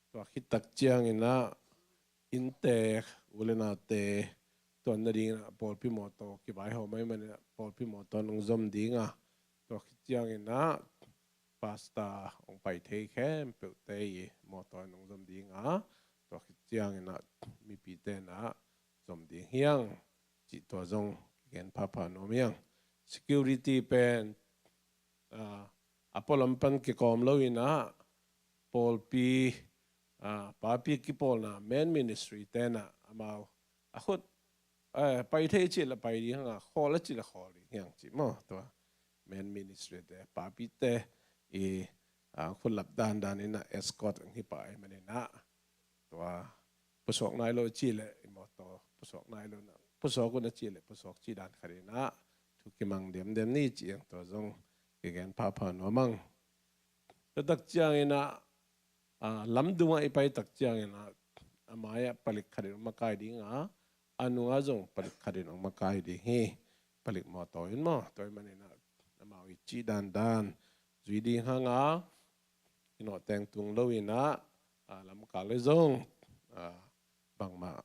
tua khit tak ciangin ah innteek u le naute tuan nadingin ah pawlpi mawtaw kivaihawm ahih manin ah pawlpi mawtaw in hong zom ding a, tua khit ciangin ah pastor hong pai thei khempeuhte i mawtaw in hong zom ding a, tua khit ciangin ah mipite in ah zom ding hi hang cih tua zong kigen phapha nuam hi hang. Security pen, ah, a pualam pan kikawm loin ah pawlpi, ah, papi kipawlna men ministry ten ah amau a khut, eh, pai thei cih le pai ding hang a, khawl a cih le khawl ding hi hang cih maw. Tua men ministry te, papite i, ah, khut lap dandan in ah escort hong hi pah ahih manin ah, tua pusuak nai lo cih le i mawtaw pusuak nai lo na, pusuak un a cih le pusuak cih dan khat in ah thu kimang diamdiam ni cih hang, tua zong kigen phapha nuam hang. Tua tak ciangin ah, ah, lamdung ah i pai tak ciangin ah, a mai ah palik khat in hong makai ding a, a nung ah zong palik khat in hong makai ding hi. Palik mawtaw in maw. Tua ahih manin ah amau i cih dandan zui ding hang a, i nawhteng tung loin ah, ah, lamkal le zong, ah, bangmah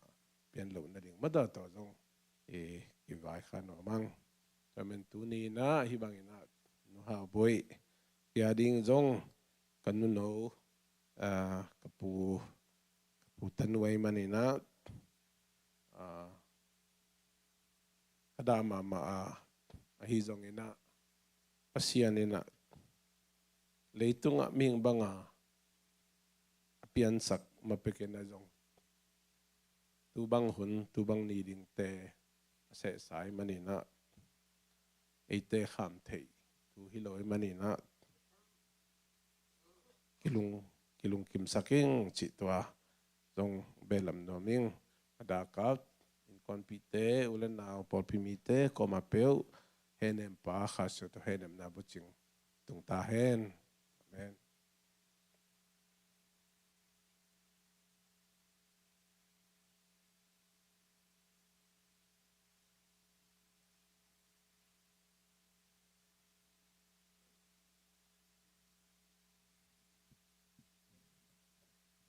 pian loh nading mah tua zong i, i vaikhia nuam hang. Tua ahih manin tuni in ah hih bangin ah Nu Hau Boih, hih a ding zong ka nuno, ah, ka pu, ka pu tanu ahih manin ah, ah, ka dah mahmah a, ahi zongin ah Pasian in ah leitungah mihing banga a piansak ma pek in ah zong tu bang hun, tu bang ni dingte a sehsa ahih manin ah, eite kham theih thu hi lo ahih manin ah, kilung, kilungkimsak ing cih tua zong behlap nuam ing. A dak a innkuanpihte, u le nau, pawlpi mite kuamah peuh hehnepna, Kha Siangtho hehnepna bucing tung ta hen. Amen.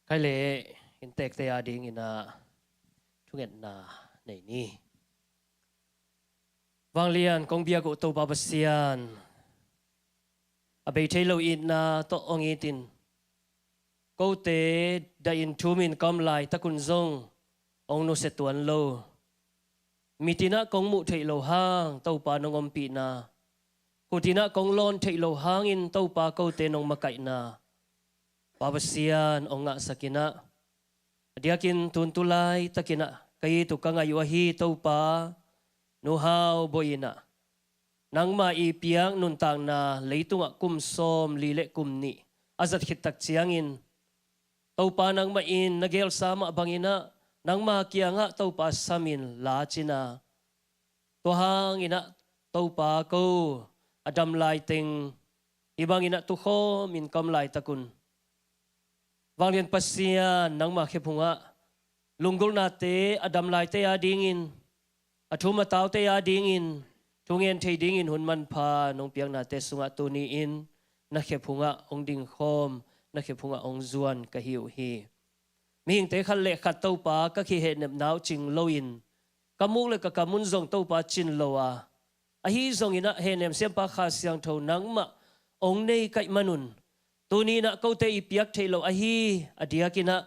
Khai leh innteekte a dingin ah thungetna nei ni. Vanglian kong biak uh Topa Pasian, a bei thei lo itna tawh hong itin, kote dahin thumin ka om laitakun zong hong nusia tuan lo. Mitinah kong muh theih loh hang Topa nong ompihna, khutinah kong lawn theih loh hangin Topa kote nong makaihna, Pa Pasian hong ngahsak in ah, a diakin tun tu laitakin ah ka it uh ka ngaih uh ahi Topa, Nu Hau Bawi in ah nangmah i piak nuntakna leitungah kum sawmli le kum nih a zat khit tak ciangin, Topa nangmah in na gelsa mah bangin ah nangma kiangah Topa samin la cin a, tua hangin ah Topa ko a dam laiteng hih bangin ah tukhawm in ka om laitak un, Vanglian Pasian nangma khe phungah lunggulhnate a dam laite a dingin, a thum a taute a dingin, thungen thei dingin hun manpha nong piaknate sungah tuni-in na khe phungah hong dingkhawm, na khe phungah hong zuan ka hi uh hi. Mihingte khat le khat Topa ka kihehnepna uh cing loin, ka muk le ka kam un zong Topa cin lo a, ahi zongin ah hehnem siampa Kha Siangtho nangmah hong nei ka hih manun, tuni-in ah kote i piak theih loh ahi a diakin ah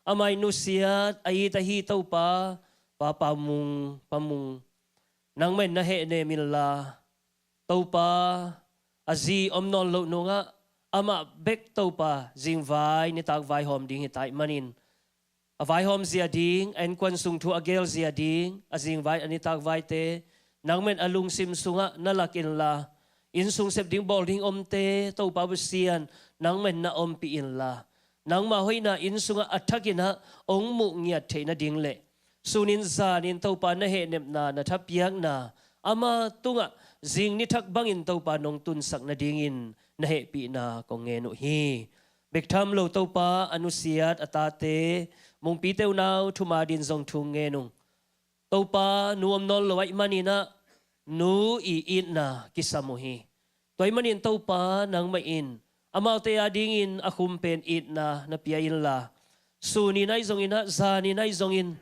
amah i nusiat a it ahi Topa, Pa Pau Mung, Pa Mung, nangmah in na hehnem inla, Topa a zi om nawn loh nungah amah bek Topa zingvai nitak vaihawm ding hi ta ahih manin, a vaihawm zia ding, a innkuan sung thu a gel zia ding, a zingvai a nitak vaite nangmah in a lungsim sungah na lak inla, inn sung sep ding bawl ding omte Topa Pasian nangmah in na ompih inla, nangma hoihna inn sungah a thakin ah hong muh ngiat theih nading le sunin zanin Topa na hehnepna, na thapiakna, ama tungah zing ni thak bangin Topa nong tunsak nadingin na hehpihna kong ngen uh hi. Bek tham lo Topa a nusiat a tate, Mungpi te unau thum a dingin zong thu ngen ung. Topa nu om nawn lo ahih manin ah nu i itna kisam uh hi. Tua ahih manin Topa nangmah in amaute a dingin a khumpen itna na pia inla, sunin ahi zongin ah, zanin ahi zongin,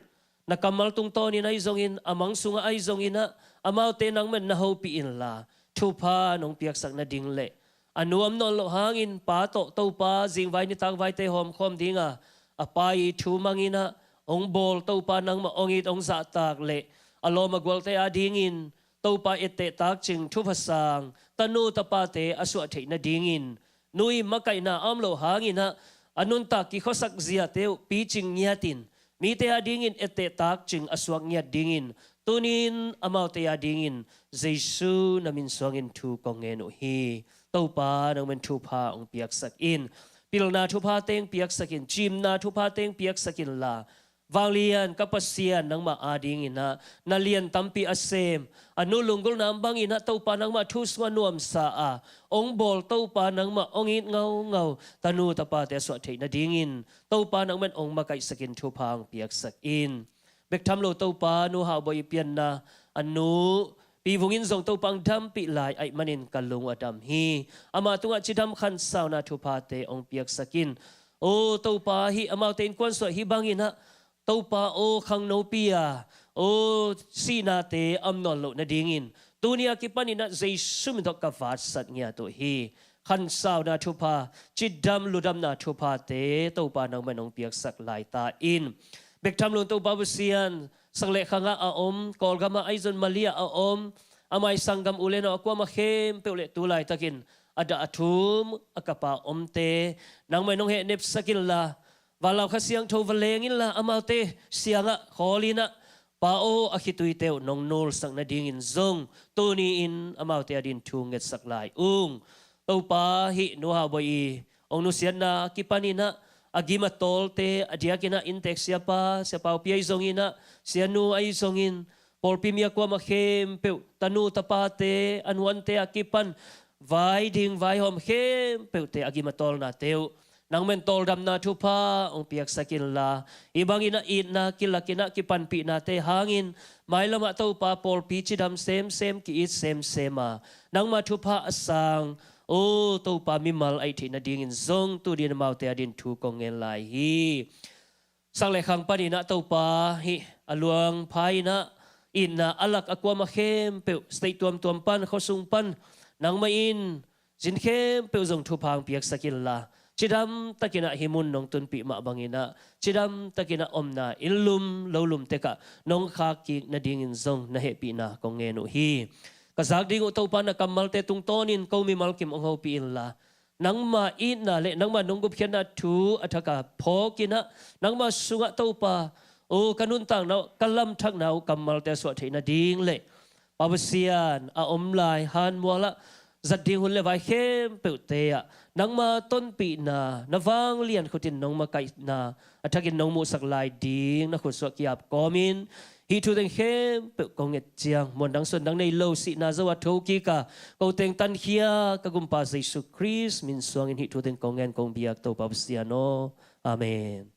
na kammal tungtawnin ahi zongin, a mang sungah ahi zongin ah, amaute nangmah in na hopih inla, thupha nong piaksak nading le a nu om nawn loh hangin pa tawh Topa zingvai nitak vaite hawmkhawm dinga a pa i thu mangin ah hong bawl Topa nangmah hong it hong zahtak le a lawm a gualte a dingin Topa etteh takcing thupha sang tanu tapate a suah theih nadingin, nu i makaihna a om loh hangin ah a nuntak kikhuasak ziate uh picing ngiatin, mite a dingin etteh takcing a suak ngiat dingin, tunin amaute a dingin Jesu na min suangin thu kong ngen uh hi. Topa nangmah in thupha hong piaksak in. Pilna thupha teng piaksak in, cimna thupha teng piaksak inla, Vanglian ka Pasian nangmah a dingin ah na lian tampi a sem, a nu lunggulhna bangin ah Topa nangmah thu sungah nuamsa a hong bawl Topa nangmah hong it ngaungau tanu tapate a suah theih nadingin Topa nangmah in hong makaihsak in, thupha hong piaksak in. Bek tham lo Topa Nu Hau Bawi i pianna a nu Pi Vung in zong Topa hong dampih lai ahih manin ka lung uh a dam hi. Amah tungah cidam khansauna thuphate hong piaksak in. O Topa, hih amaute innkuan sungah hih bangin ah Topa aw, khangnopi a aw, sihnate a om nawn loh nadingin tuni a kipanin ah Jesu min tawh ka vatsat ngiat uh hi. Khansauna thupha, cidam ludamna thuphate Topa nangmah in hong piaksak lai ta in. Bek tham lo Topa Pasian, sak le khangah a om, Kawlgamah ahi zongin Mali ah a om, amah i sanggam u le nau a kuamah khempeuh le tu laitakin a dah a thum a kap a omte nangmah in hong hehnepsak inla, vanlau Kha Siangtho va leng inla, amaute siangah khawl in ah, Pa aw, a khituite uh nong nulsak nadingin zong tuni-in amaute a dingin thu ngetsak lai ung. Topa, hih Nu Hau Bawi i hong nusiatna kipanin ah a gim a tawlte a diakin ah inntek siapa, Sia Pau Pi ahi zongin ah, sianu ahi zongin, pawlpi mi a kuamah khempeuh, tanu tapate, a nuante a kipan vai ding vaihawm khempeuhte a gim a tawlnate uh nangmah in tawldamna thupha hong piaksak inla, hih bangin ah itna kilakin ah kipanpihnate hangin mailamah Topa pawlpi cidam semsem, ki-it semsem a, nangma thupha a sang, o Topa, mimal a hih theih nadingin zong tu dingin amaute a dingin thu kong ngen lai hi. Sak le khang panin ah Topa, hih a luang pha in ah itna a lak a kuamah khempeuh, state tuamtuam pan, khuasung pan, nangmah in zin khempeuh zong thupha hong piaksak inla, cidam takin ah hih mun nong tunpih mah bangin ah cidam takin ah omna inn lum lo lum tekah nong khak kik nadingin zong na hehpihna kong ngen uh hi. Ka zak ding uh Topa, na kammalte tungtawnin ko mimal kim hong hopih inla, nangma itna le nangma nong gupkhiatna thu a thak a phawk in ah, nangma sungah Topa, o ka nuntakna uh, ka lamthakna uh kammalte a suah theih nading le Pa Pasian, a om lai hanmual ah zat ding hun le vai khempeuhte ah nangma tonpihna, na vanglian khut in nong makaihna a thakin nong muhsak lai ding na khutsuah ki-ap kawmin hih thu teng khempeuh kong nget ciang, muan dang suan dang nei lo, sihna zo a thokik a ko teng tankhia ka Gumpa Jesu Khrist min suangin hih thu teng kong ngen kong biak, Topa Pasian aw. Amen.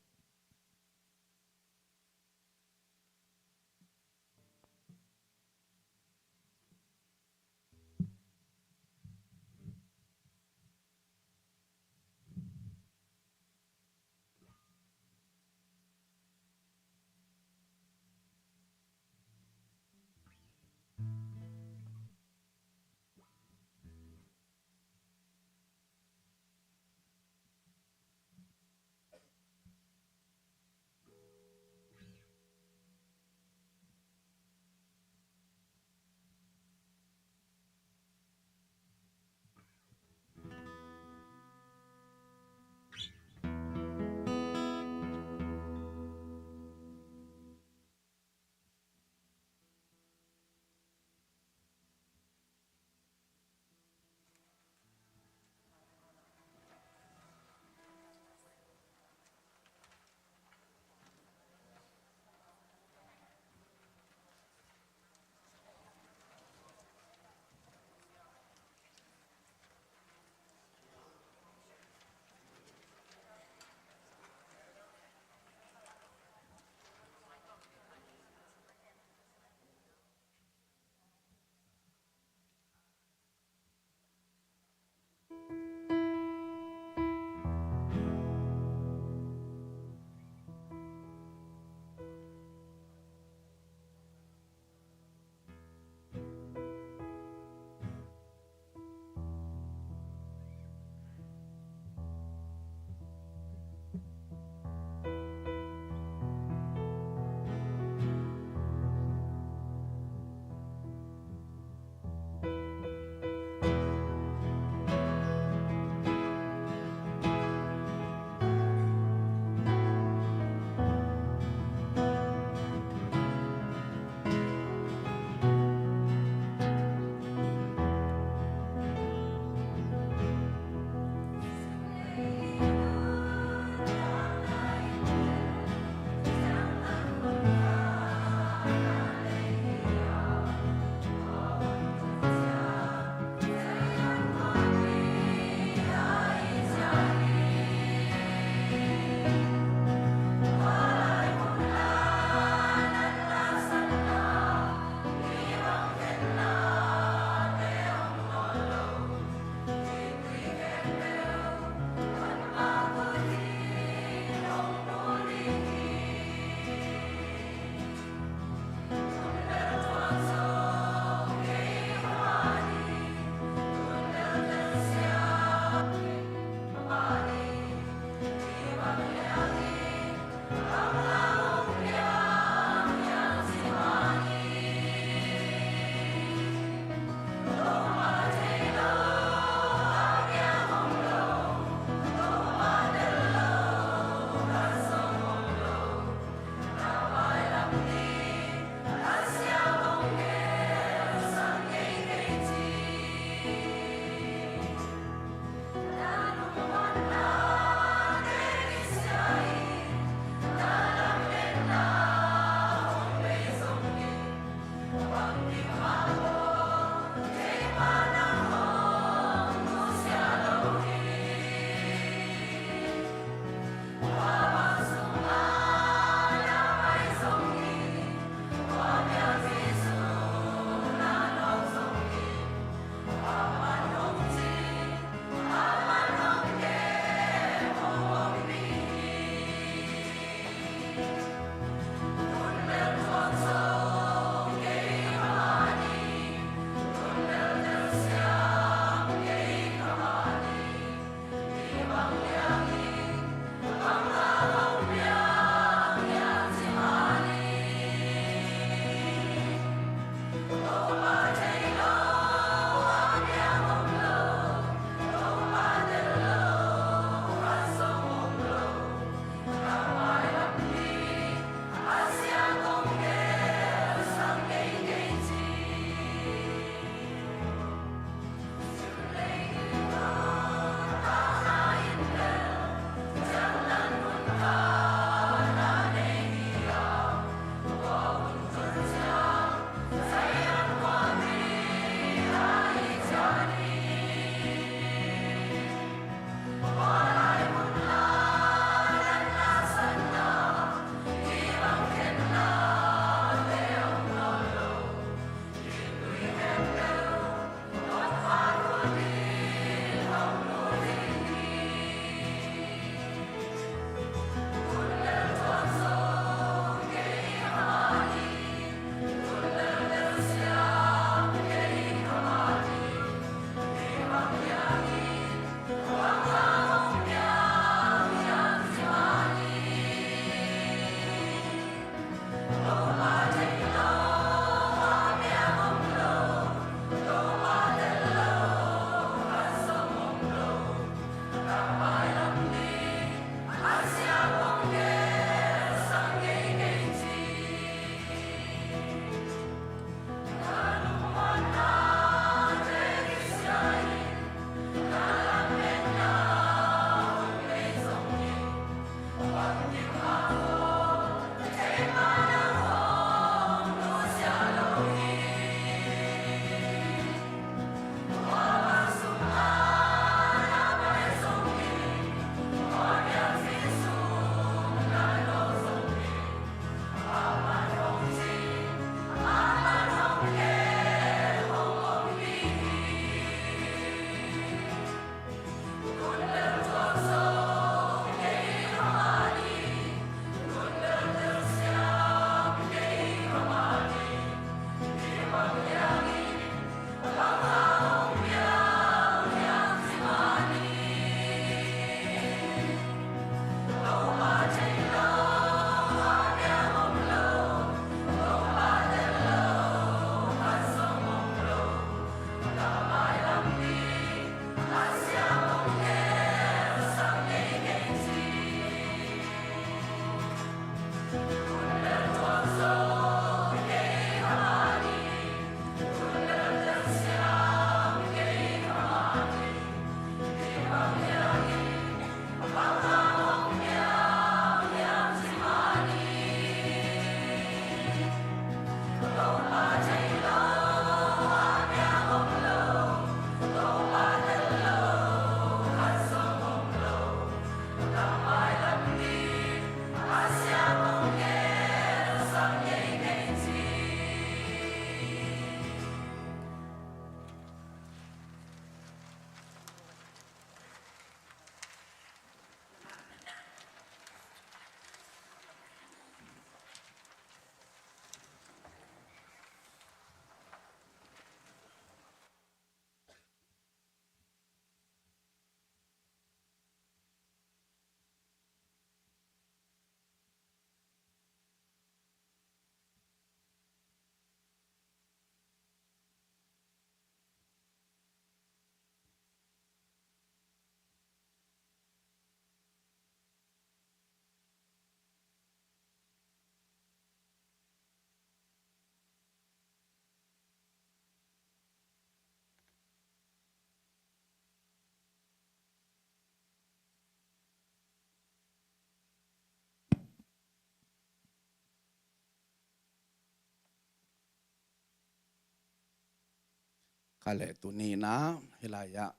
Kha le tuni inah hih lai-ah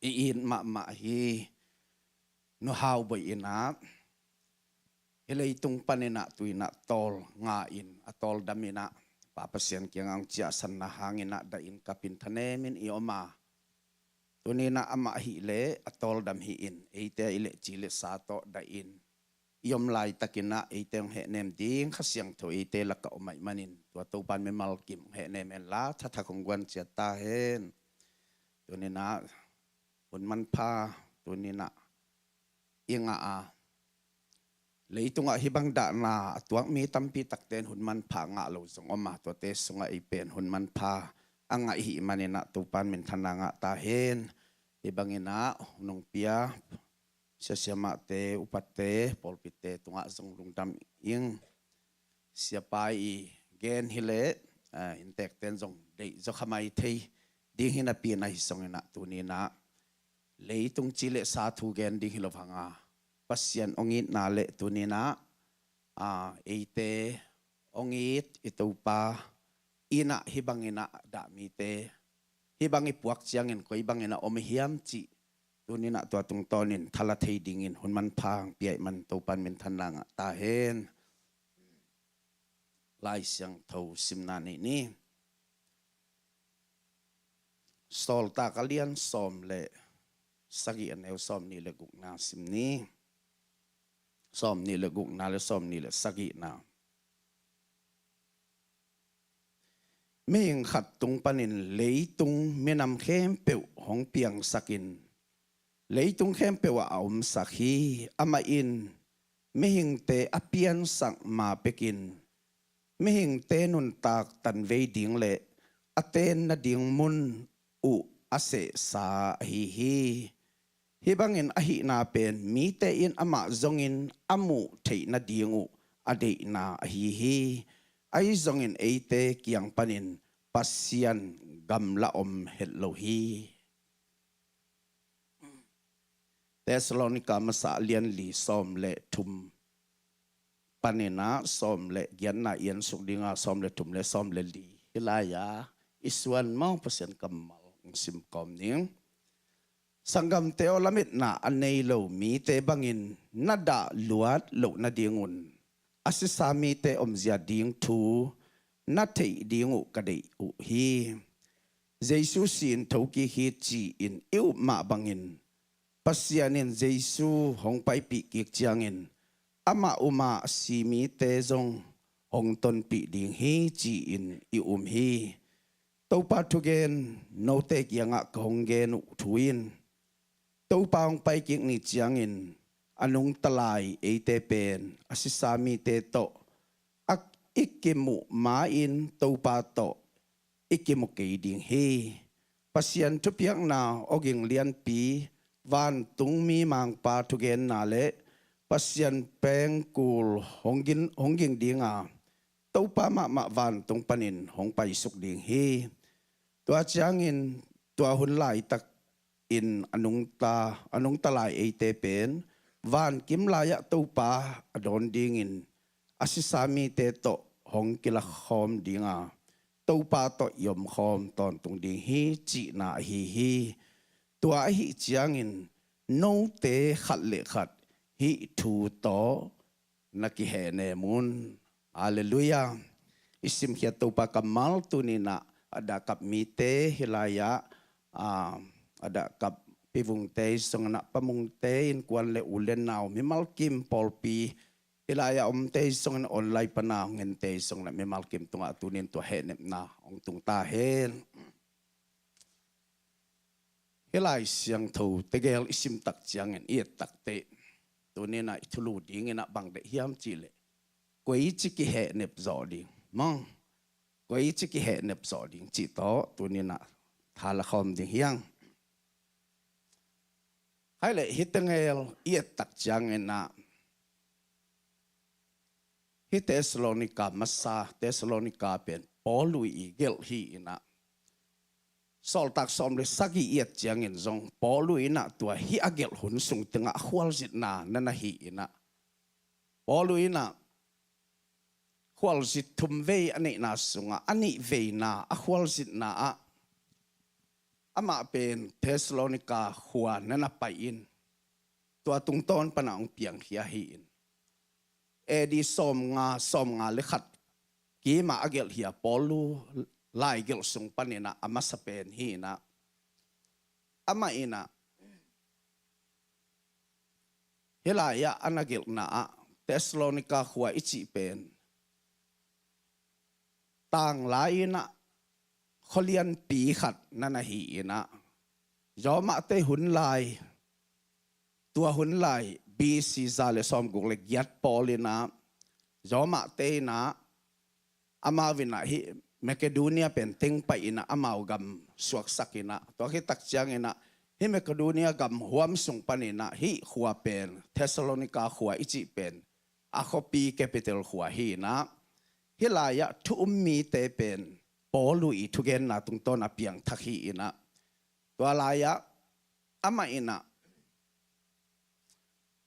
i it mahmah hi. Nu Hau Bawi inah hih leitung paninah tu inah tawlnga in a tawldam inah Pa Pasian kiangah hong ciahsanna hanginah dahin kapin thanemin i om a, tuni inah amah ahih leh a tawldam hi-in eite a i leh ci le sa tawh dahin i om laitakinah eite hong hehnem ding Kha Siangtho eite lakah om ahih manin tua Topan mimal kim hong hehnem henla thathak hong guan ciat ta hen. Tuni inah hun manpha tuni inah i ngah a, leitungah hih bang dahna a tuak mi tampi takte in hun manpha ngah lo zong om a, tuate sungah ei pen hun manpha a ngah i hih maninah Topan minthanna ngah ta hen. Hih banginah hun hong pia sia siamahte, upate, pawlpite tungah zong lungdam ing. Siapa i gen hileh, ah, inntekte in zong deih zaw kha mai thei ding hi napi-in ahi zonginah tuni inah leitung ci le sa thu gen ding hi lo hanga, Pasian hong itna le tuni inah, ah, eite hong it i Topa inah hih banginah dah mite hih bang i puak ciangin koi banginah om i hiam cih tuni inah tua tungtawnin thala thei dingin hun manpha hong pia ahih man Topan minthanna ngah ta hen. Lai Siangtho simna nei ni. Sawltak a lian sawm le sagih, a neu sawm nih le gukna sim ni. Sawm nih le gukna le sawm nih le sagihna. Mihing khat tung panin leitung minam khempeuh hong piangsakin leitung khempeuh ah a omsak hi. Amah in mihingte a piansak ma pekin mihingte nuntak tanvei ding le a ten nading mun uh a sehsa ahi hi. Hih bangin a hihna pen mite in amah zongin a muh theih nading uh a deihna ahi hi. Ahi zongin eite kiang panin Pasian gamla om het lo hi. Thessalonica masa lian li sawm le thum paninah sawm le giatna i ensuk dinga sawm le thum le sawm le li hih lai-a i suan maw Pasian kammal hong sim kawm ning. Sanggamte aw, lametna a nei lo mite bangin na dah luat loh nadingun a sisa mite omzia ding thu na theih ding uh ka deih uh hi. Jesu si-in thokik hi ci-in i up mah bangin Pasian in Jesu hong paipih kik ciangin amah uma a si mite zong hong tonpih ding hi ci-in i um hi. Topa thugen note kiangah ka hong gen uh thu in Topa hong paikik ni ciangin a nungta lai eite pen a sisa mite tawh a i kimuh ma-in Topa tawh i kimu kei ding hi. Pasian thupiakna awging lianpi, vantung mimangpa thugenna le Pasian pengkul hong ging, hong ging dinga Topa mahmah vantung panin hong paisuk ding hi. Tua ciangin tua hun laitakin a nungta, a nungta lai eite pen vankim lai-ah Topa a dawn dingin a sisa mite tawh hong kilakhawm dinga Topa tawh i omkhawm tawntung ding hi cihna ahi hi. Tua ahi ciangin note khat le khat hih thu tawh na kihehnem un. Halleluiah. I simkhiat Topa kammal tuninah a dahkap mite hih lai-ah, a, a dahkap Pi Vungte i songinah Pa Mungte, innkuan le u le nau, mimal kim pawlpi hih lai-ah omte i songin online pana hong ente i songinah mimal kim tungah tunin tua hehnepna hong tung ta hen. Hih Lai Siangtho tegel i simtak ciangin i ettakteh tuninah i thulu dinginah bang deih hiam cihleh koici kihehnep zawh ding, mong, koici kihehnep zawh ding cih tawh tuninah thala khawm ding hiang. Hai le hih tegel i ettak cianginah hih Thessalonica masa, Thessalonica pen Paulu i gelh hi inah, Sawltak sawm le sagih i et ciangin zong Paulu inah tua hih a gelh hun sung tengah a khualzinna na na hi inah, Paulu inah khualzin thum vei a neihna sungah a nih veina a khualzinna ah amah pen Thessalonika khua na na pai in, tua tungtawn pana hong piangkhia hi in. A D sawmnga, sawmnga le khat kimah a gelh hi a, Paulu laigelh sung paninah a masa pen hi inah. Amah inah hih lai-ah a na gelhna ah Thessalonika khua i cih pen tanglai inah khualianpi khat na na hi inah, Roma te hun lai, tua hun lai B C za le sawmguk le giat pawl inah Roma te inah amau inah hih Makedonia pen teng pai inah amau gam suaksak inah, tua khit tak ciang inah hih Makedonia gam huam sung pan inah hih khua pen Thessalonika khua i cih pen a khuapi capital khua hi inah, hih lai-ah thu um mite pen Paulu i thugenna tungtawn a piangthak hi inah. Tua lai-ah amah inah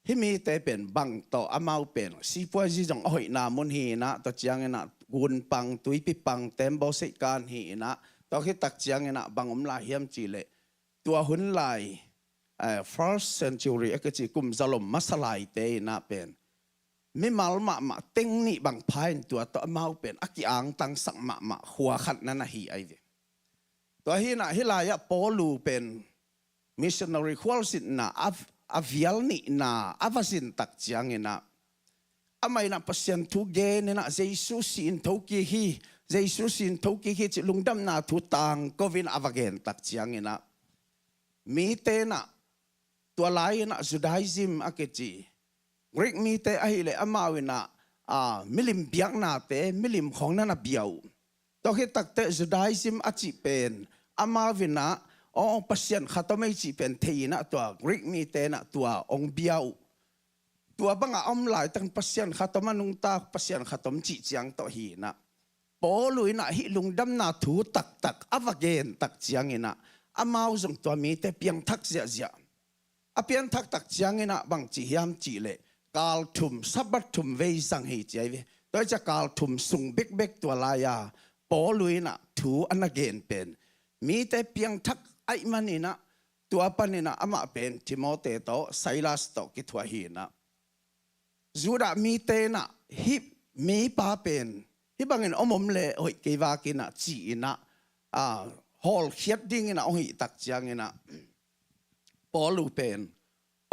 hih mite pen bang tawh amau pen sipuazi zong a hoihna mun hi inah, tua ciang inah gunpang, tuipipang, tembaw seihkan hi inah, tua khit tak ciang inah bang om lai hiam cih leh tua hun lai, eh, first century a kici kum zalom masa laite inah pen mimal mahmah teng nih bang pha in tua tawh amau pen a ki-angtangsak mahmah khua khat na na hi ai ve. Tua hi inah hih lai-ah Paulu pen missionary khualzinna a, a vial nihna a va zin tak ciang inah amah inah Pasian thu gen inah Jesu si in thokik hi, Jesu si in thokik hi cih lungdamna thu tangko in a va gen tak ciang inah mite inah tua lai inah Judaism a kici Greek mite ahih leh amau inah, a, milim biaknate, milim khawng na na bia uh. Tua khit tak teh Judaism a cih pen amau inah, aw, Pasian khat om ei cih pen thei inah tua Greek mite inah tua hong bia uh. Tua bangah a om laitak Pasian khat om a nungta, Pasian khat om cih ciang tawh hi inah Paulu inah hih lungdamna thu taktak a va gen tak ciang inah amau zong tua mite piangthak ziahziah. A piangthak tak ciang inah bang ci hiam cih leh kal thum, Sabbath thum vei zang hi ci ai ve. Tua hi ciah kal thum sung bekbek tua lai-a Paulu inah thu a na gen pen mite piangthak ahih man inah tua pan inah amah pen Timote tawh Silas tawh kithuah hi inah Judah mite inah hih mipa pen hih bangin om om le hoih kei vak inah ci inah, a, hawlkhiat ding inah hong hih tak ciang inah Paulu pen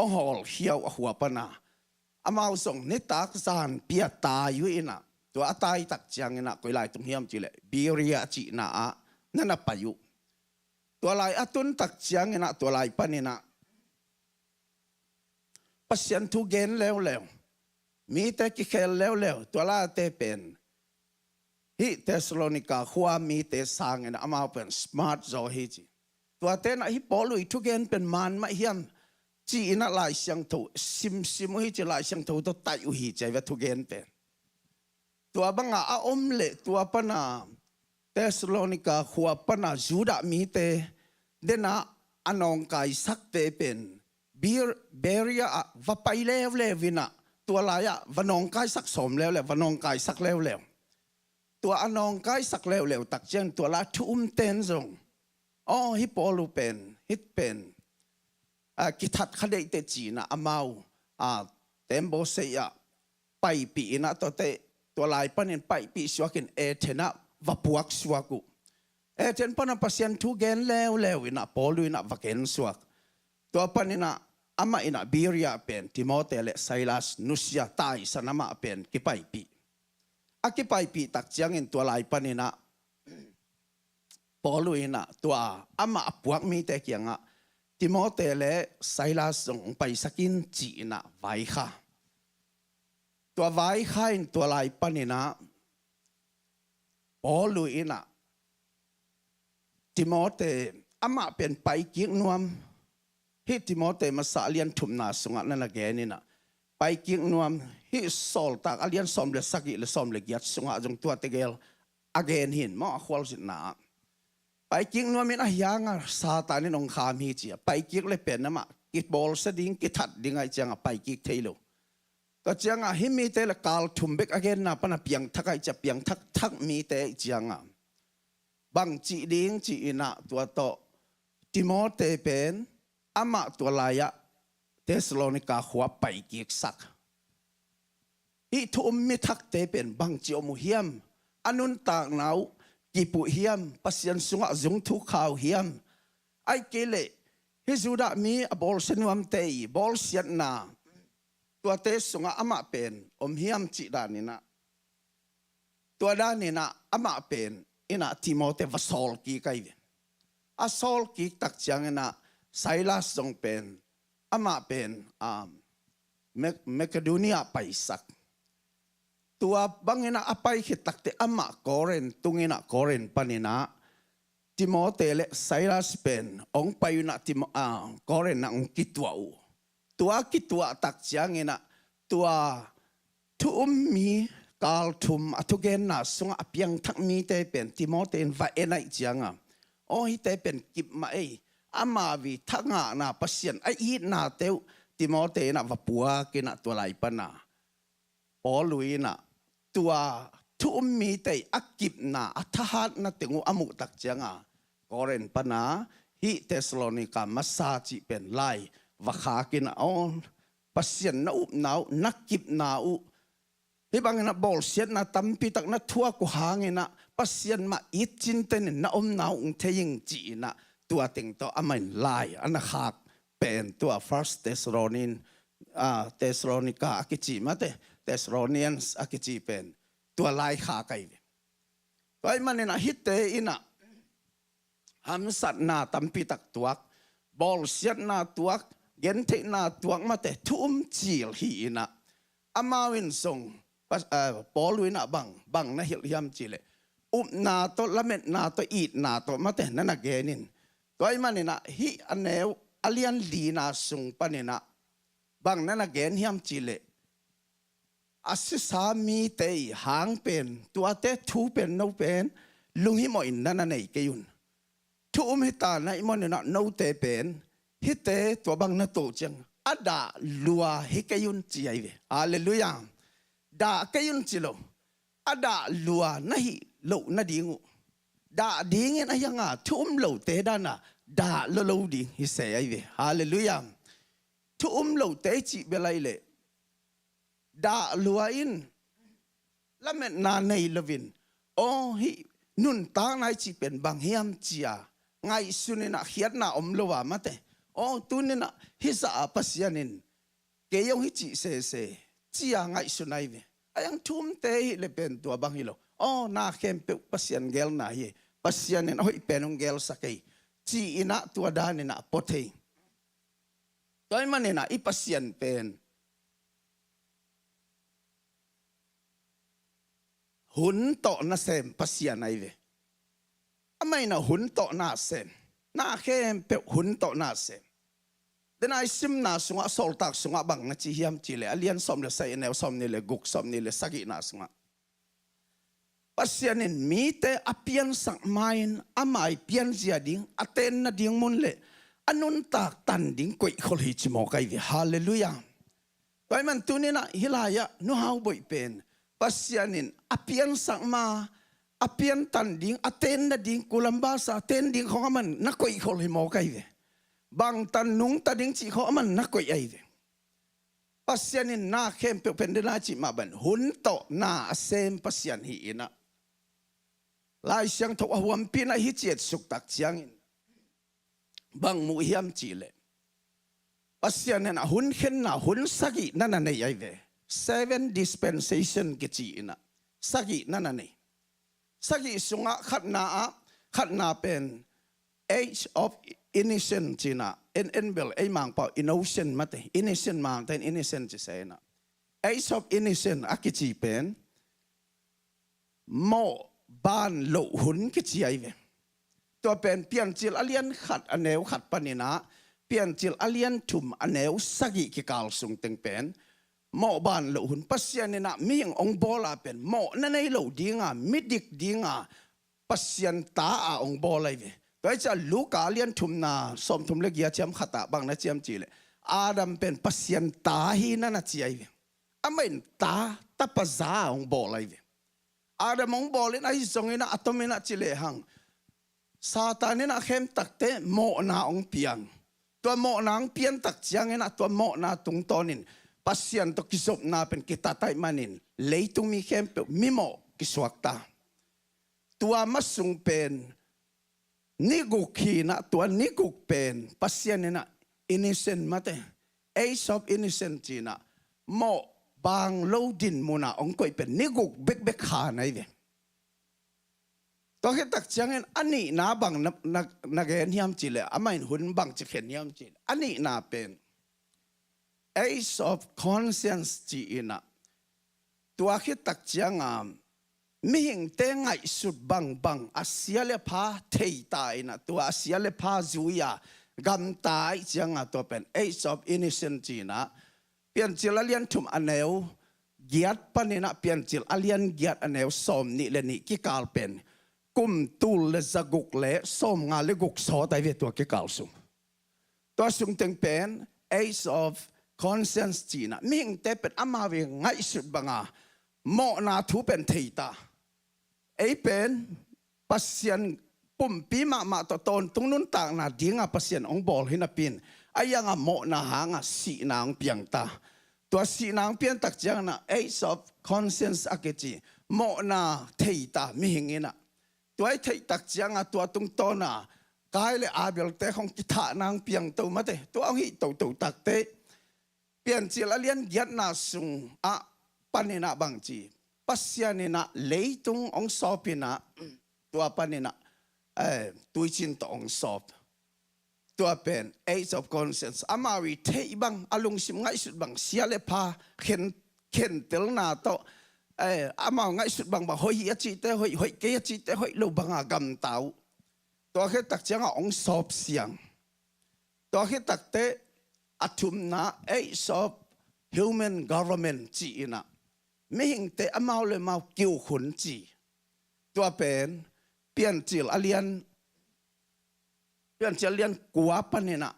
hong hawlkhia uh a khua pana amau zong nitak zan pia tai uh inah tua a tai tak ciang inah koi lai tung hiam cih leh Berea a cihna ah na na pai uh. Tua lai a tun tak ciang inah tua lai pan inah Pasian thu gen leuleu, mite kikhel leuleu, tua laite pen hih Thessalonika khua mite sang inah amau pen smart zaw hi ci. Tuate inah hih Paulu i thugen pen man mah hiam ci inah Lai Siangtho simsim uh hi ci, Lai Siangtho tawh taih uh hi ci ai ve thugen pen. Tua bangah a om leh tua pana Thessalonika khua pana Judah mite denah a nawngkaisakte pen Ber-, Berea ah va pai leuleu inah tua lai-ah va nawngkaisak sawm leuleu, va nawngkaisak leuleu. Tua a nawngkaisak leuleu tak ciang tua lai thu umten zong, aw, hih Paulu pen, hih pen a, kithat kha deihteh ci inah amau, a, tembaw sei ah paipih inah tuate tua lai panin paipih suak in Athens ah va puak suak uh. Athens pana Pasian thu gen leuleu inah Paulu inah va gen suak. Tua pan inah amah inah Berea pen Timote le Silas nusia taisan amah pen kipaipih. A kipaipih tak ciangin tua lai pan inah Paulu inah tua amah a puak mite kiangah Timote le Silas zong hong paisak in ci inah vaikha. Tua vaikha in tua lai pan inah Paulu inah Timote amah pen paikik nuam. Hih Timote masa a lian thumna sungah na na gen inah paikik nuam, hih Sawltak a lian sawm le sagih le sawm le giat sungah zong tua tegel a gen hi in maw, a khualzinna ah. Paikik nuam in ahi hangah Satan in hong kham hi ci a, paikik le pen amah kibawlsia ding, kithat ding ahih ciangah paikik thei lo. Tua ciangah hih mite le kal thum bek a genna pana piangthak ahih ciah piangthak thak mite ahih ciangah bang cih ding ci-inah tua tawh Timote pen amah tua lai-ah Thessalonika khua paikiksak. Hih thu um mi thakte pen bangci om uh hiam? A nuntakna uh kip uh hiam? Pasian sungah zungthuk kha uh hiam? Ahih kei leh hih Judah mi a bawlsia nuamte i bawlsiatna tuate sungah amah pen om hiam cih daninah, tua daninah amah pen inah Timote va sawl kik ahi ve. A sawl kik tak cianginah Silas zong pen amah pen um, Mak- Makedonia paisak. Tua banginah a pai khit takte amah Korin tunginah Korin paninah Timote le Silas pen hong pai unah Timo- ah, Korin ah hong kituah uh. Tua kituah tak cianginah tua thu um mi kal thum a thugenna sungah a piangthak mite pen Timote in va en ahih ciangah, aw hihte pen kip mah ei, ama vi thangahna Pasian a itnate uh Timote inah va puak inah tua lai pana Paul uh inah tua thu um mite a kipna a thahatna teng uh a muh tak ciangah Korin pana hih Thessalonika masa cih pen lai va khak inah aw Pasian na upna uh na kipna uh hih bangin a bawlsiatna tampi tak na thuak uh hangin ah Pasian mah it cinten in na omna uh hong thei ing ci-in ah tua teng tawh amah in lai a na khak pen tua First Thessalonian, ah, Thessalonica a kici mate, Thessalonians a kici pen tua lai khak ahi ve. Tua ahih manin ah hihte in ah hamsatna tampi tak tuak, bawlsiatna tuak, gentheihna tuak mate thu um cil hi in ah amau in zong Pas- eh, Paul uh in ah bang bang na hilh hiam cih leh upna tawh lametna tawh itna tawh mate na na gen in. Tua ahih manin ah hih a neu a lian lina sung panin ah bang na na gen hiam cih leh a sisa mite i hang pen tuate thu pen no pen lunghimawh in na na nei kei un. Thu um hita na ihmawh in ah note pen hihte tua bang na to ciang a dah lua hi kei un ci ahi ve. Halleluiah. Dah kei un ci lo, a dah lua na hih loh nading uh dah dingin a hianga thu um lote dana dah lolo ding hi se ahi ve. Halleluiah. Thu um lote i cih bel ahi leh dah lua in lametna nei loin aw hih nuntakna i cih pen bang hiam cia ngaihsun in ah khiatna om lo a mate aw tuni in ah hih zah a Pasian in kei hong hi cih sese cia ngaihsun ahi ve. A hiang thu umte hih le pen tua bang hi lo aw na khempeuh Pasian gelna hi. Pasian in a hoih pen hong gelsak ei ci-in ah tua dan in ah pua thei. Tua ahih manin ah i Pasian pen hun tawh nasem Pasian ahi ve. Amah in ah hun tawh nasem, na khempeuh hun tawh nasem. Dena i simna sungah Sawltak sungah bang na ci hiam cih leh a lian sawm le sagih a neu sawm nih le guk sawm nih le sagihna sungah Pasian in mite a piansak ma-in ama i pianzia ding a ten nading mun le a nuntak tan ding koihkhol hi ci mawk ahi ve. Halleluiah. Tua ahih man tuni in ah hih lai-ah Nu Hau Boih pen Pasian in a piansak ma a piantan ding a ten nading kulam basa a ten ding khawng aman na koihkhol hi mawk ahi ve. Bangtan nungta ding cih khawng aman na koih ahi ve. Pasian in na khempeuh pen dena cih mah bang hun tawh na a sem Pasian hi in ah Lai Siangtho a huampi in ah hih ciat suktak ciangin bang muh hiam cih leh Pasian in ah hun khenna hun sagih na na nei ahi ve. Seven dispensation kici in ah sagih na na nei. Sagih sungah khatna ah khatna pen age of innocence ci in ah en en bel ei Mangpau innocent mate innocent Mangte in innocent ci se in ah age of innocence a kici pen mawh ban loh hun kici ahi ve. Tua pen Piancil a lian khat a neu khat panin ah Piancil a lian thum a neu sagih kikal sung teng pen mawh ban loh hun Pasian in ah mihing hong bawl a pen mawh na nei lo dinga midik dinga Pasian ta a hong bawl ahi ve. Tua hi ciah Luka a lian thumna sawmthum le giat ciam khat ah bang na ci hiam cih leh Adam pen Pasian ta hi na na ci ahi ve. Amah in ta, tapa za a hong bawl ahi ve. Adam hong bawl in ahi zongin ah, a tomin ah ci lehang, Satan in ah khemtakte mawhna hong piang. Tua mawhna hong piantak ciangin ah, tua mawhna tungtawnin Pasian tawh kizopna pen kitat ahih manin leitung mi khempeuh mimawh kisuakta. Tua masung pen ni guk hi-in ah, tua ni guk pen Pasian in ah innocent mate, age of innocent ci-in ah, mawh baang lo dinmun ah hong koih pen ni guk bekbek kha ahi ve. Tua khit tak ciangin a nihna bang na, na, na gen hiam cih leh, amah in hun bangci khen hiam cih leh, a nihna pen age of conscience ci-in ah, tua khit tak ciang a mihingte ngaihsut bangbang, a sia le pha theita in ah, tua a sia le pha zui-a gamta ahih ciang a, tua pen age of innocence ci-in ah, Piancil a lian thum a neu giat panin ah Piancil a lian giat a neu sawmnih le nih kikal pen kum tul le za guk le sawmnga le guk sawt ahi ve, tua kikal sung. Tua sung teng pen age of conscience ci-in ah, mihingte pen amau i ngaihsut banga mawhna thu pen theita. Ei pen Pasian pumpi mahmah tawh tawntung nuntakna dinga Pasian hong bawl hi napi-in, a ianga mawhna hanga sihna hong piangta. Tua sihna hong piantak ciangin ah age of conscience a kici, mawhna theita mihing in ah, tua i theihtak cianga tua tungtawna Kain le Abel-te khong kithahna hong piangto mate, tua hong hih toto takte. Piancil a lian giatna sungah panin ah bangci, Pasian in ah leitung hong sawp in ah, tua panin ah, eh, tuicin tawh hong sawp. Tua pen age of conscience. Amau i theih bang, a lungsim ngaihsut bang, sia le pha khen, khentelna tawh, eh, amau ngaihsut bangbang, hoih hi a cihte hoih, hoih kei a cihte hoih lo banga gamta uh. Tua khit tak cianga hong sawp siang. Tua khit takte a thumna age of human government ci-in ah, mihingte amau le amau ki-uk hun ci. Tua pen Piancil a lian, Piancil a lian kua panin ah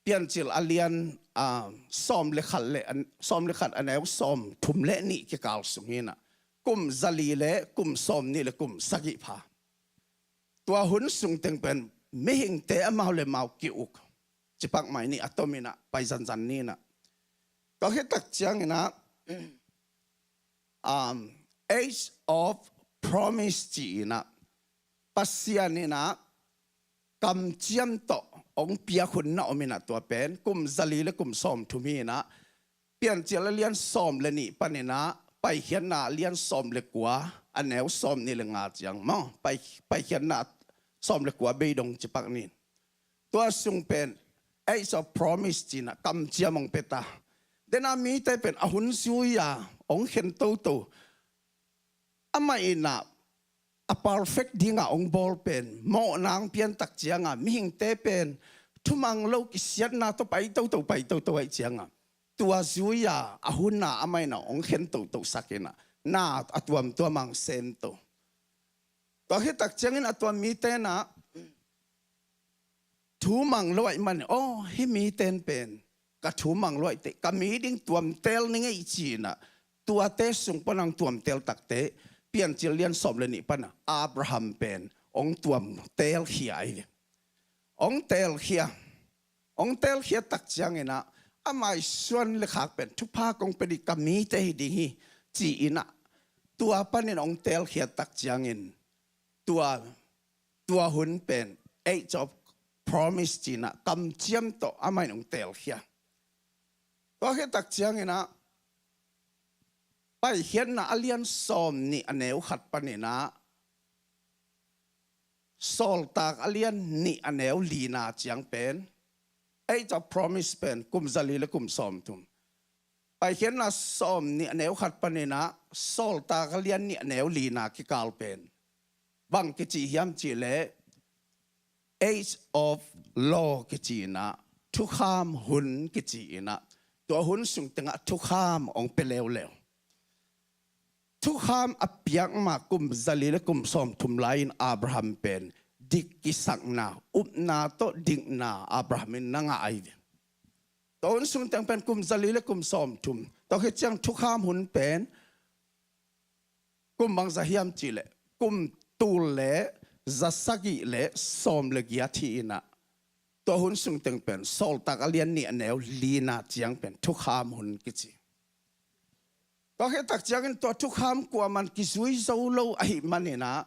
Piancil a lian, ah, sawm le khat le an, sawm le khat a neu sawmthum le nih kikal sung hi-in ah, kum zali le kum sawmnih le kum sagih pha. Tua hun sung teng pen mihingte amau le amau ki-uk. Cipak mai ni, a tomin ah pai zanzan ni-in ah. Tua khit tak ciangin ah, um, age of promise ci-in ah, Pasian in ah kamciam tawh hong piak hun na om in ah, tua pen kum zali le kum sawmthum hi-in ah, Piancil a lian sawm le nih panin ah Paikhiatna a lian sawm le kua a neu sawmnih le nga ciang maw, Pai, Paikhiatna sawm le kua bei dong cipak ni. Tua sung pen age of promise ci-in ah kamciam hong pia ta. Dena mite pen a hun zui-a hong khen toto. Amah in ah a perfect dinga hong bawl pen mawhna hong piantak cianga mihingte pen thumang lo kisiatna tawh pai toto, pai toto ahih cianga, tua zui-a a hun-a amah in ah hong khen toto sak in ah, na a tuamtuam hong sem to. Tua khit tak ciangin a tua mite in ah thu mang lo ahih manin, aw, hih mite in pen ka thu mang lo ahih teh ka mi ding tuamtel ning ei ci-in ah, tuate sung pan hong tuamtel takte, Piancil lian sawm le nih pan ah Abraham pen hong tuamtel khia ahi ve. Hong telkhia, hong telkhia tak ciangin ah, amah i suan le khak pen thupha kong pia ding, ka mite hi ding hi ci-in ah, tua panin hong telkhia tak ciangin, tua, tua hun pen age of promise ci-in ah kamciam tawh amah in hong telkhia. Tua khit tak ciangin ah Paikhiatna a lian sawmnih a neu khat panin ah Sawltak a lian nih a neu lina ciang pen age of promise pen kum zali le kum sawmthum. Paikhiatna sawmnih a neu khat panin ah Sawltak a lian nih a neu lina kikal pen bang kici hiam cih leh, age of law kici-in ah, thukham hun kici-in ah, tua hun sung tengah thukham hong pia leuleu. Thukham a piak ma kum zali le kum sawmthum lai-in Abraham pen dik kisakna, upna tawh dikna Abraham in na ngah ahi ve. Tua hun sung teng pen kum zali le kum sawmthum. Tua khit ciang thukham hun pen kum bangzah hiam cihleh kum tul le zasagih le sawm le giat hi inah, tua hun sung teng pen Sawltak a lian nih a neu lina ciang pen thukham hun kici. Tua khit tak ciangin tua thukham kuaman kizui zo lo ahih maninah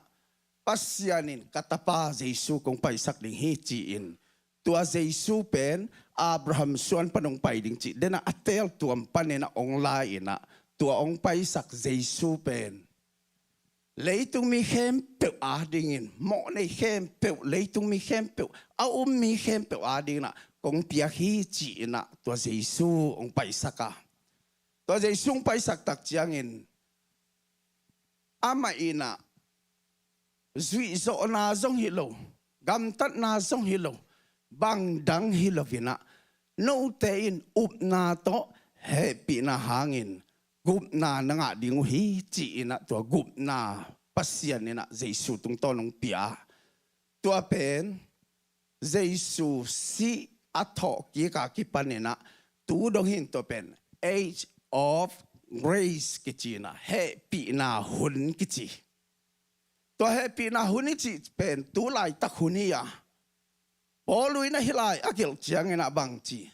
Pasian in ka tapa Jesu kong paisak ding hi ci-in, tua Jesu pen Abraham suan pan hong pai ding cih denah a teeltuam paninah hong la inah, tua hong paisak Jesu pen leitung mi khempeuh adingin, mawhnei khempeuh, leitung mi khempeuh, a um mi khempeuh adinginah kong piak hi ci-inah tua Jesu hong paisak a. Tua Jesu hong paisak tak ciangin amah inah zuihzawhna zong hi lo, gamtatna zong hi lo, bangdang hi lo inah, note in upna tawh hehpihna hangin gupna na ngah ding uh hi ci-inah tua gupna Pasian inah Jesu tungtawn hong pia. Tua pen Jesu sih a thawh kika kipaninah tu dong hin tua pen Age of Grace kicinah hehpihna hun kici. Tua hehpihna hun i cih pen tu laitak hun hi a, Paul inah hih lai a gelh cianginah bang ci,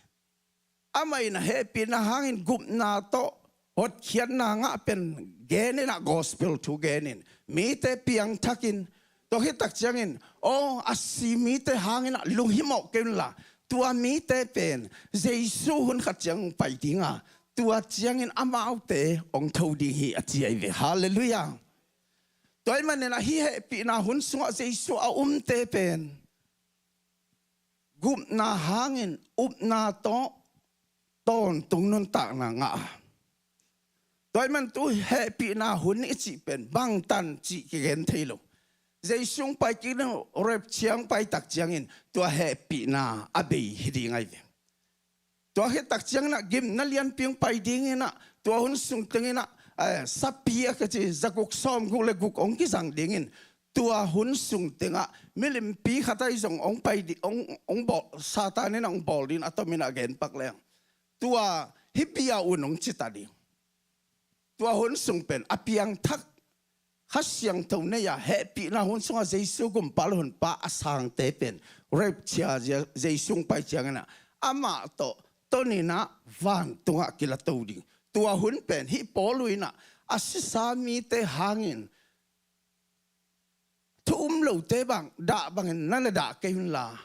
amah inah hehpihna hangin gupna tawh hotkhiatna ngah pen geninah gospel thu genin mite piangthakin, tua khit tak ciangin aw a si mite hanginah lunghimawh kei unla, tua mite pen Jesu hun khat ciang hong pai dinga, tua ciangin amaute hong tho ding hi a ci ahi ve. Halleluiah. Tua ahih maninah hih hehpihna hun sungah Jesu a umte pen gupna hangin upna tawh tawntung nuntakna ngah a. Tua ahih man tu hehpihna hun i cih pen bangtan cih kigen thei lo. Jesu hong pai kik ding uh, rapture hong pai tak ciangin tua hehpihna a bei hi ding ahi ve. Tua khit tak cianginah gimna lianpi hong pai dinginah tua hun sung tenginah, eh, sapi a kici zaguk sawmguk le guk hong kizang dingin, tua hun sung tengah milimpi khat ahi zong hong pai di, hong, hong bawl, Satan inah hong bawl dingin a tominah genpak leng tua hih bia un hong cita ding. Tua hun sung pen a piangthak Kha Siangtho nei-a hehpihna hun sungah Jesu gumpa le honpa a sangte pen rapture, Je-, Jesu hong pai cianginah amah tawh toninah vantungah kilato ding. Tua hun pen hih Paul inah a sisa mite hangin thu um lote bang dah bangin na na dah kei unla,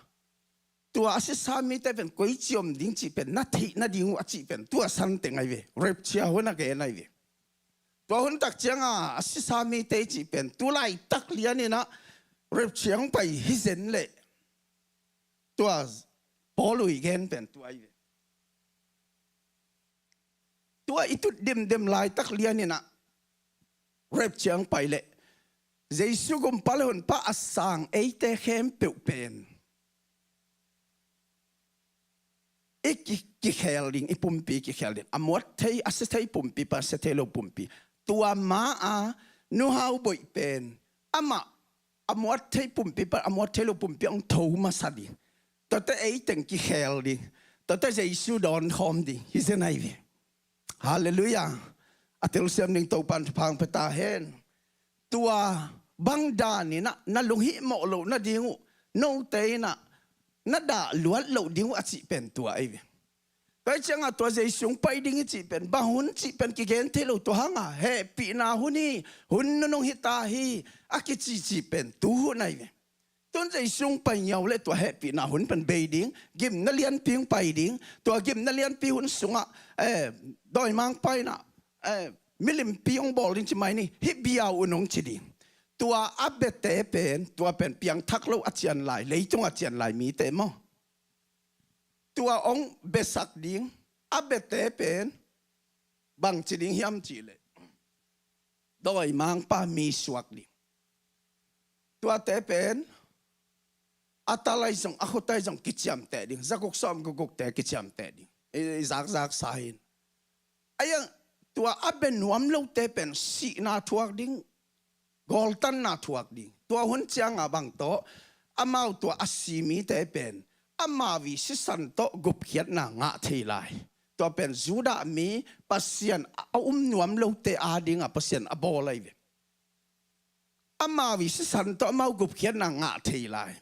tua a sisa mite pen koici om ding cih pen na theih nading uh a cih pen tua san teng ahi ve. Rapture hun a gen ahi ve. Tua hun tak cianga a sisa mite cih pen tu laitak lianinah rapture hong pai hi zen leh tua Paul i gen pen tua ahi ve. Tua i tut dimdem laitak lianinah rapture hong pai leh Jesu gumpa le honpa a sang eite khempeuh pen i ki, kikhel ding, i pumpi kikhel ding. A muat thei, a sia thei pumpi pan a sia thei lo pumpi. Tua ma-a nuhau boih pen amah a muat thei pumpi pan a muat thei lo pumpi hong tho masa ding. Tuate eiteng kikhel ding. Tuate Jesu dawnkhawm ding hi zen ahi ve. Halleluiah. A telsiam ding Topan thupha hong pia ta hen. Tua bang daninah na lunghihmawh loh nading uh, note inah na dah luat loh ding uh a cih pen tua ahi ve. Tua hi cianga tua Jesu hong pai ding i cih pen bang hun cih pen kigen thei lo, tua hanga hehpihna hun hi, hun nunung hi ta hi a kici cih pen tu hun ahi ve. Tun Jesu hong pai ngiau leh tua hehpihna hun pen bei ding, gimna lianpi hong pai ding, tua gimna lianpi hun sungah, eh, dawimangpa inah, eh, milimpi hong bawl ding ci mai ni, hih bia un hong ci ding. Tua a biate pen, tua pen piangthak lo a cian lai, leitung a cian lai mite maw. Tua hong biasak ding, a biate pen bang ci ding hiam cihleh dawimangpa mi suak ding. Tuate pen a tal ahi zong, a khut ahi zong kiciamteh ding, zaguk sawmguk gukte kiciamteh ding. I, i zakzak sa hin. Ahi zong tua a bia nuam lote pen sihna thuak ding, gawltanna thuak ding. Tua hun cianga bang tawh amau tua a si mite pen amau ii sisan tawh gupkhiatna ngah thei lai. Tua pen Judah mi Pasian a um nuam lote adingah Pasian a bawl ahi ve. Amau ii sisan tawh amau gupkhiatna ngah thei lai.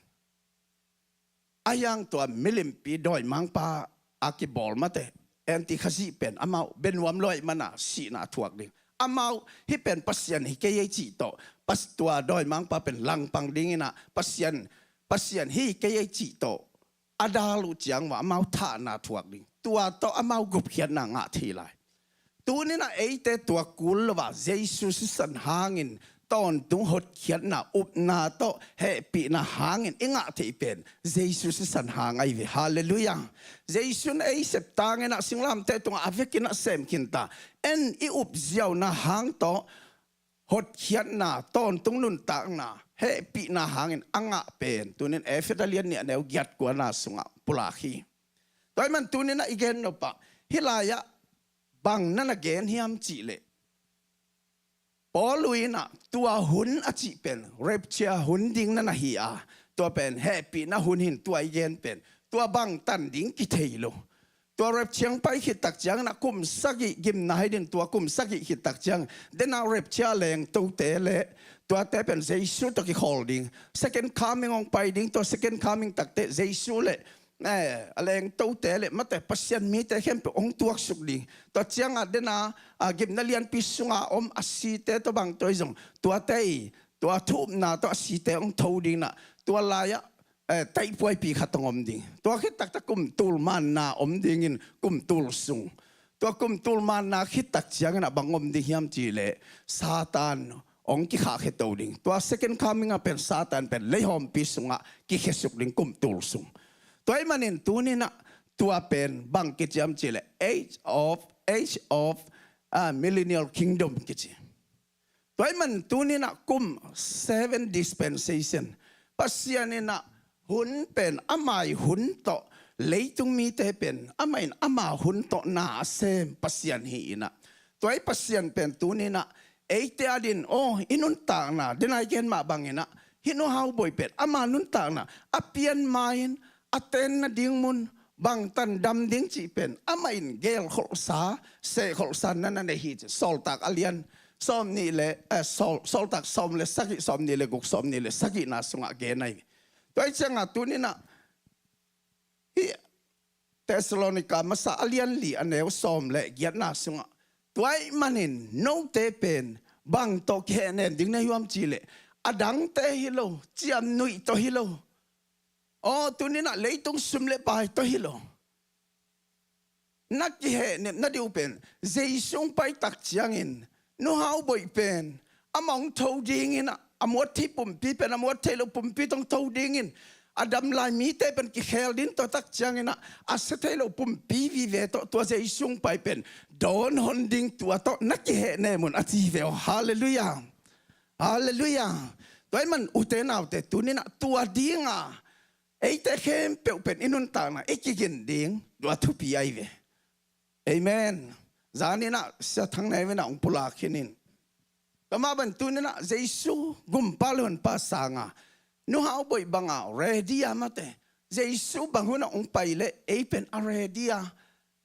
Ahi hang tua milimpi dawimangpa a kibawl mate, anti Khazih pen amau bia nuam lo ahih manin sihna thuak ding. Amau hih pen Pasian hi kei ei cih tawh, pas-, tua dawimangpa pen langpang dingin ah Pasian, Pasian hi kei ei cih tawh a dal uh ciang uh ah amau thahna thuak ding. Tua tawh amau gupkhiatna ngah thei lai. Tuni-in ah eite tua kul lo-a Jesu sisan hangin tawntung hotkhiatna, upna tawh hehpihna hangin i ngah theih pen Jesu sisan hang ahi ve. Halleluiah. Jesu in ei septangin ah singlamteh tungah a vekin ah sem khin ta. En i upziauna hang tawh hotkhiatna, tawntung nuntakna, hehpihna hangin a ngah pen tuni-in Efesa lian nih a neu giat kuana sungah pulak hi. Tua ahih manin tuni-in ah i gen nop ah hih lai-ah bang na na gen hiam cih leh, Paul in ah tua hun a cih pen rapture hun ding na na hi a, tua pen hehpihna hun hi-in tua i gen pen tua bangtan ding kithei lo. Tua rapture hong pai khit tak ciangin ah kum sagih gimna hi ding, tua kum sagih khit tak ciang, den a rapture lengtote le tuate pen Jesu tawh kikhawl ding. Second coming hong pai ding, tua second coming tak teh Jesu le, eh, a lengtote le mate Pasian mite khempeuh hong tuaksuk ding. Tua ciangah den a, a gimna lianpi sunga om a site tawh bang tawh hi zong tuate ii, tua thu upna tawh a site hong tho ding in ah, tua lai-ah eh, taihpuaipi khat hong om ding. Tua khit taktak kum tul manna om dingin kum tul sung. Tua kum tul manna khit tak ciangin ah bang om ding hiam cih leh Satan hong kikhahkhia to ding. Tua second coming ah pen Satan pen leihawmpi sungah kikhesuk ding kum tul sung. Tua ahih manin tuni-in ah tua pen bang kici hiam cih leh age of, age of, ah, millennial kingdom kici. Tua ahih manin tuni-in ah kum seven dispensation, Pasian in ah hun pen ama ii hun tawh, leitung mite pen amah in ama hun tawh na a sem Pasian hi-in ah, tua ii Pasian pen tuni-in ah eite adingin, aw, i nuntakna, den a i gen mah bangin ah hih Nu Hau Boih pen ama nuntakna a pian ma-in a ten nading mun, bangtan dam ding cih pen amah in gelkholhsa, sehkholhsa na na nei hi ci. Sawltak a lian sawmnih le, eh, Sawl, Sawltak sawm le sagih, sawmnih le guk, sawmnih le sagihna sungah gen ahi. Tua ahih ciangah tuni-in ah hih Thessalonika masa a lian li a neu sawm le giatna sungah, tua ahih manin note pen bang tawh kihehnem ding na hi hiam cih leh, a dangte hi lo, ciamnuih tawh hi lo, aw, tuni-in ah leitung sum le pai tawh hi lo, na kihehnem nading uh pen Jesu hong pai tak ciangin Nu Hau Boih pen amah hong tho dingin ah, a muat thei pumpi pen a muat thei lo pumpi tawh hong tho dingin, a dam lai mite pen kikhel ding, tua tak ciangin ah a sia thei lo pumpi vive tawh tua Jesu hong pai pen dawn hon ding, tua tawh na kihehnem un a ci ve aw. Halleluiah. Halleluiah. Tua ahih manin ute naute, tuni-in ah tua dinga eite khempeuh pen i nuntakna i kigin ding tua thupi ahi ve. Amen. Zanin ah Sia Thang Neu in ah hong pulak khin in, tua mah bangin tuni-in ah Jesu gumpa le honpa sanga Nu Hau Boih banga ready a mate, Jesu bang hunah hong pai leh ei pen a ready a,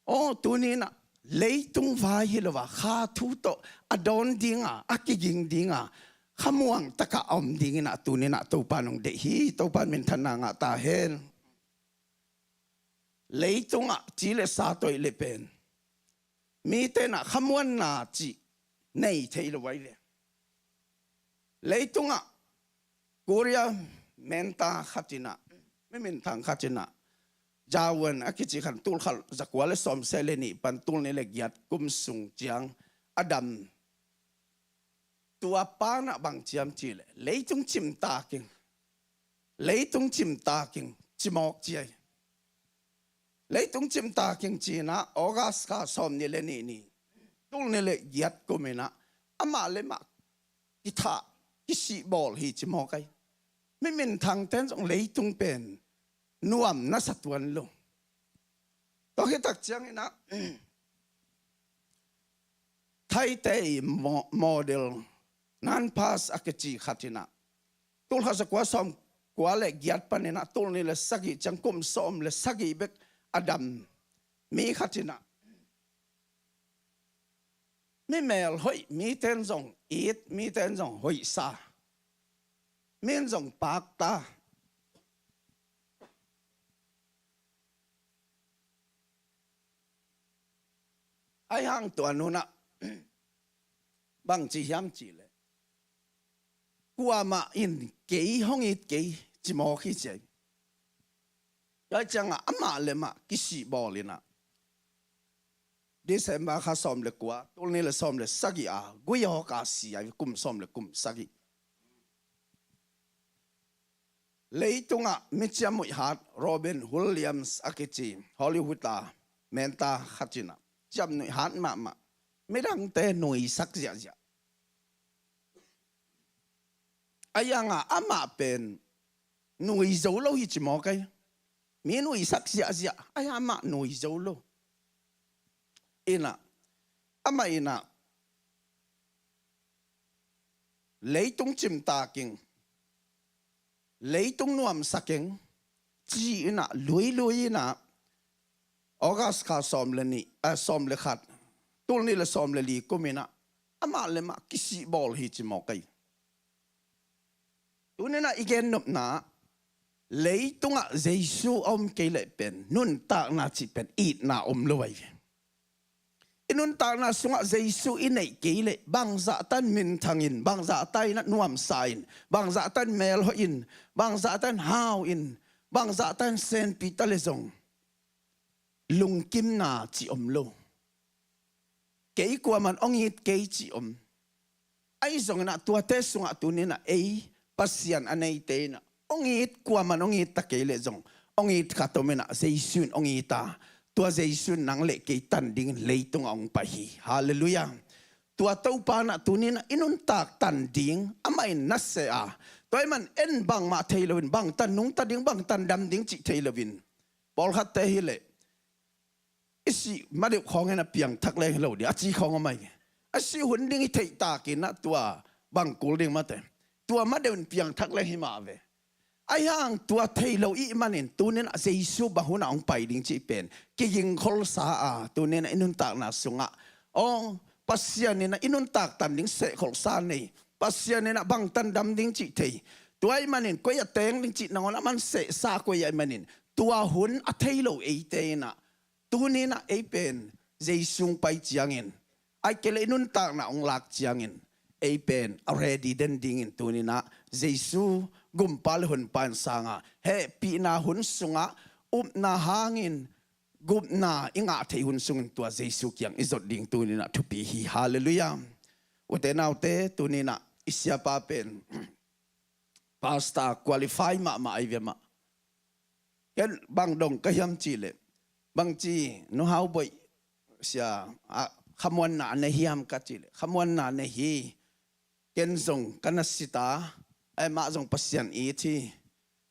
aw, tuni-in ah leitung vai hi lo a, kha thu tawh a dawn dinga, a kiging dinga, khamuang takah a om dingin ah tuni-in ah Topa in hong deih hi. Topa in minthanna ngah ta hen. Leitungah ci le sa tawh hi leh pen mite in ah khamuanna cih nei thei lo ahi ve. Leitungah Korea menta khat in ah, mi minthang khat in ah, Jawan a kici khat, tul khat zakua le sawmsagih le nih pan tul nih le giat kum sung ciang a dam. Tua pa in ah bang ci hiam cih leh, leitung cimtak ing, leitung cimtak ing, cimawk ci hi. Leitung cimtak ing ci-in ah August kha sawmnih le nih ni, tul nih le giat kum in ah amah le mah kithah, kisihbawl hi, cimawk ahi. Mi minthangte in zong leitung pen nuam na sa tuan lo. Tua khit tak ciangin ah Thaite ii mo-, model Nan Pas a kici khat in ah, tul khat zakua sawm kua le giat panin ah tul nih le sagih ciang kum sawm le sagih bek a dam mi khat in ah, mi melhoih mite in zong it, mite in zong hoihsa, mi in zong pakta. Ahi hang tua nu in ah bang ci hiam cih leh, kuamah in kei hong it kei ci mawk hi ci hi. Tua ciangah amah le mah kisih bawl in ah, December kha sawm le kua, tul nih le sawm le sagih a guihawk a si a, kum sawm le kum sagih. Leitungah mi ciamnuih hat Robin Williams a kici Hollywood a menta khat in ah ciamnuih hat mahmah, midangte nuisak ziahziah. Ahi hang ah amah pen nui zo lo hi ci mawk hi. Mi nuisak ziahziah, ahi hang amah nui zo lo. In ah, amah in ah leitung cimtak ing, leitung nuamsak ing ci in ah luilui in ah, August kha sawm le nih, eh, sawm le khat, tul nih le sawm le li kum in ah amah le mah kisih bawl hi ci mawk hi. Tuni in ah i gennopna, leitungah Jesu a om kei leh pen nuntakna cih pen itna om lo ahi ve. I nuntakna sungah Jesu i neih kei leh bangzahta in minthang in, bangzahta in ah nuamsa in, bangzahta in melhoih in, bangzahta in hau in, bangzahta in senpi ta le zong lungkimna cih om lo. Kei kuaman hong it kei cih om. Ahi zongin ah tuate sungah tuni in ah ei Pasian a neite in ah hong it, kuaman hong it ta kei leh zong hong it khat om in ah, Jesu in hong it a, tua Jesu in nang le kei tan dingin leitungah hong pai hi. Halleluiah. Tua Topa in ah tuni in ah i nuntak tan ding amah in na seh a, tua ahih man en bangmah thei loin, bangtan nungta ding, bangtan dam ding cih thei loin, pawlkhatte hi leh i sih ma deuh khawng in ah piangthak leng hi lo ding a ci khawng om ahi ve. A sih hun ding i theih takin ah tua bang kul ding mate, tua ma deuh in piangthak leng hi mah ve. Ahi hang tua thei lo i hih manin tuni in ah Jesu bang hun ah hong pai ding cih pen kigingkholsa a, tuni in ah i nuntakna sungah, aw, Pasian in ah i nuntak tan ding sehkholsa nei, Pasian in ah bangtan dam ding cih thei, tua ahih manin koi ah teng ding cih nangawn a man sehsa koi ahih manin, tua hun a thei lo eite in ah tuni in ah ei pen Jesu hong pai ciangin, ahih kei leh i nuntakna hong lak ciangin, ei pen a ready den dingin tuni in ah Jesu, Gumpa le Honpa in sang a, hehpihna hun sungah upna hangin gupna i ngah theih hun sungin tua Jesu kiang i zot ding tuni in ah thupi hi. Halleluiah. Ute naute, tuni in ah i siapa pen pastor qualify mahmah ahi ve mah. Ken bang dong ka hiam cih leh, bangci Nu Hau Boih sia, ah, khamuanna a nei hiam ka cih leh, khamuanna nei hi. Ken zong ka na sit a, amah zong Pasian it hi.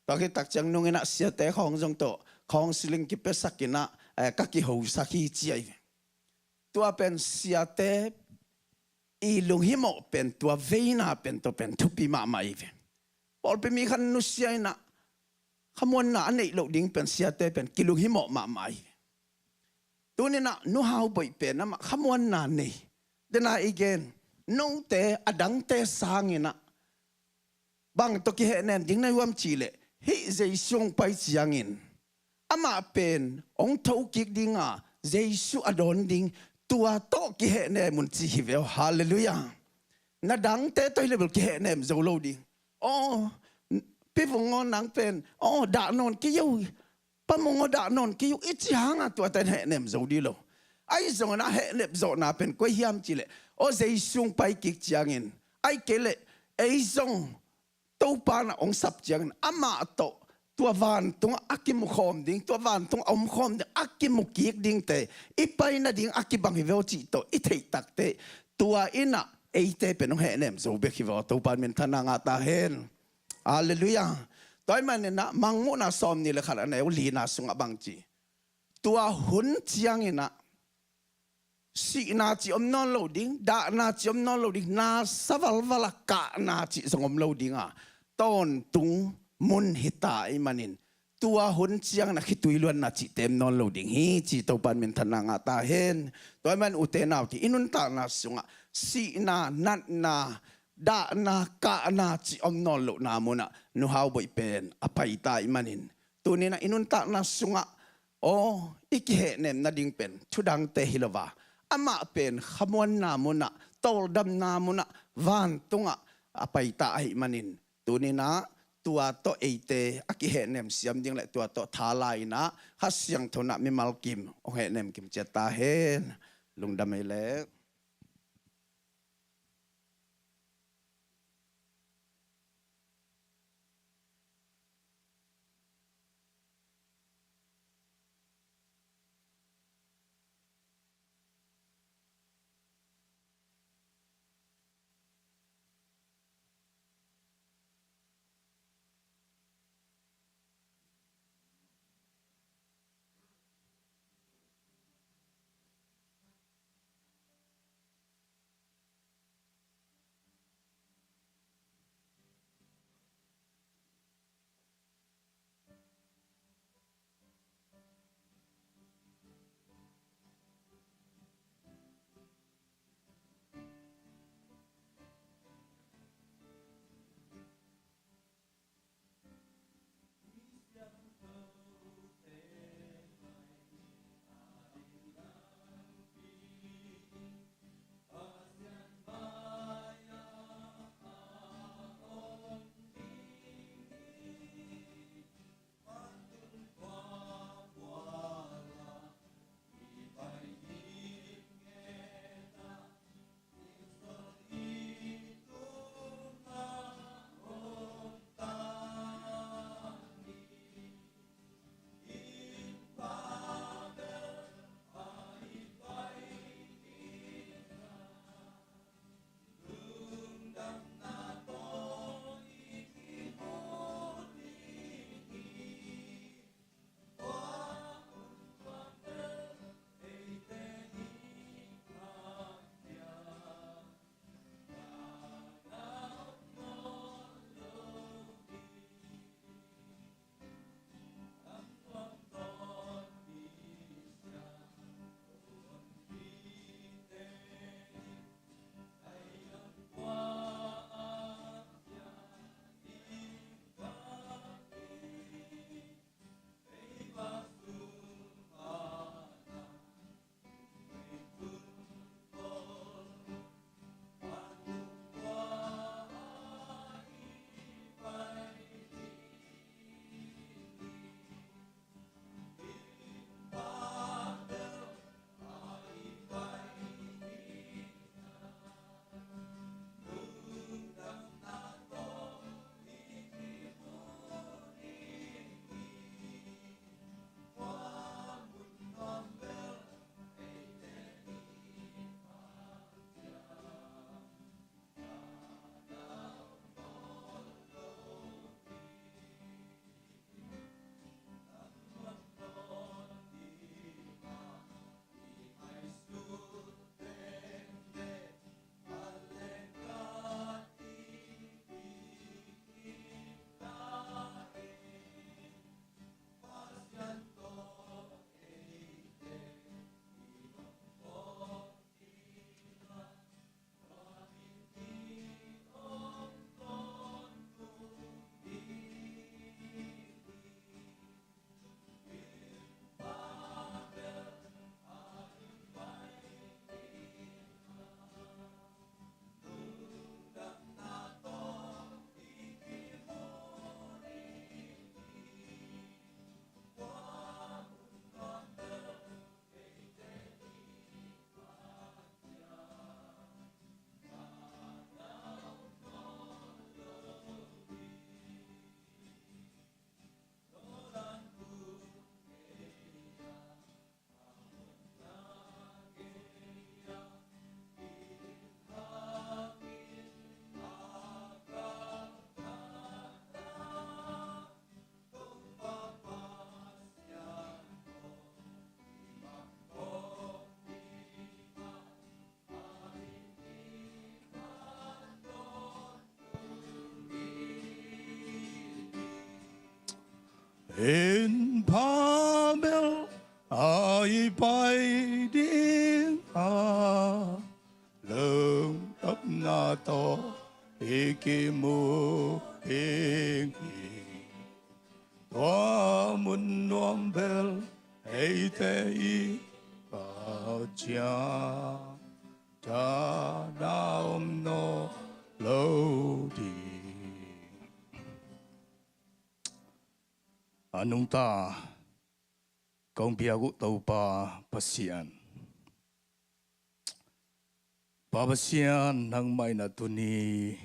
Tua khit tak ciang nung in ah siate khawng zong tawh counseling kipiasak in ah, eh, ka kihosak hi ci ahi ve. Tua pen siate i lunghimawh pen, tua veina pen, tua pen thupi mahmah ahi ve. Pawlpi mi khat nusia in ah khamuanna a neih loh ding pen siate pen kilunghimawh mahmah ahi ve. Tuni in ah Nu Hau Boih pen amah khamuanna nei. Dena i gen, note a dangte sang in ah bang tawh kihehnem ding na hi uh hiam cih leh, hih Jesu hong pai ciangin amah pen hong thokik ding a, Jesu a dawn ding, tua tawh kihehnem un ci hi ve aw. Halleluiah. Na dangte tawh hi leh bel kihehnem zo lo ding. Aw, Pi Vung aw, nang pen, aw, dah nawn kei o, Pa Mung aw, dah nawn kei o, i cih hang a tuate in hehnem zo ding lo. Ahi zongin a hehnep zawhna pen koi hiam cih leh, aw, Jesu hong pai kik ciangin, ahih kei leh ei zong Topa in ah hong sap ciangin amah tawh tua vantungah a kimukhawm ding, tua vantungah a omkhawm ding, a kimukik dingte i pai nading a kibang hi ve aw cih tawh i theih tak teh, tua in ah eite pen hong hehnem zo bek hi ve aw. Topa in minthanna ngah ta hen. Halleluiah. Tua ahih manin ah Mangmuhna sawmnih le khat a neu lina sungah bang ci, tua hun ciangin ah sihna cih om nawn lo ding, dahna cih om nawn lo ding, na sa valval a kahna cih zong om lo ding a, tawntung mun hita ahih manin, tua hun ciang na khitui luanna cihte om nawn lo ding hi ci Topa'n minthanna ngah ta hen. Tua ahih manin ute naute, i nuntakna sungah sihna, natna, dahna, kahna cih om nawn lohna munah nuhau boih pen a paita ahih manin, tuni-in ah i nuntakna sungah, aw, i kihehnem nading pen thudangte hi lo a, amah pen khamuanna munah, tawldamna munah, vantungah a paita ahih manin, tuni-in ah tua tawh eite a kihehnem siam ding le tua tawh thala-in ah Kha Siangtho in ah mimal kim hong hehnem kim ciat ta hen. Lungdam ei leh. Inn pha bel a i pai ding a, lungtapna tawh i kimu ding hi. Tua mun nuam bel eite i Pasian, tha na om nawn lo ding. A nungta kong biak uh Topa Pasian, Pa Pasian, nangmah in a tuni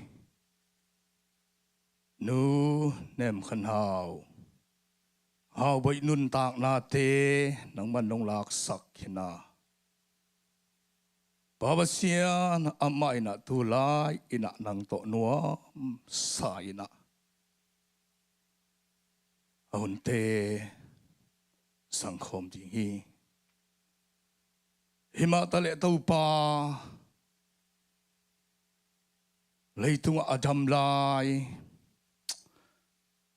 Nu Nem Khan Hau, Hau Bawi nuntaknate nangman nong laksak khin a, Pa Pasian, amah in a tulai in a nang tawh nuamsa in a, a hunte zangkhawm ding hi. Himah taleh Topa, leitungah a dam lai,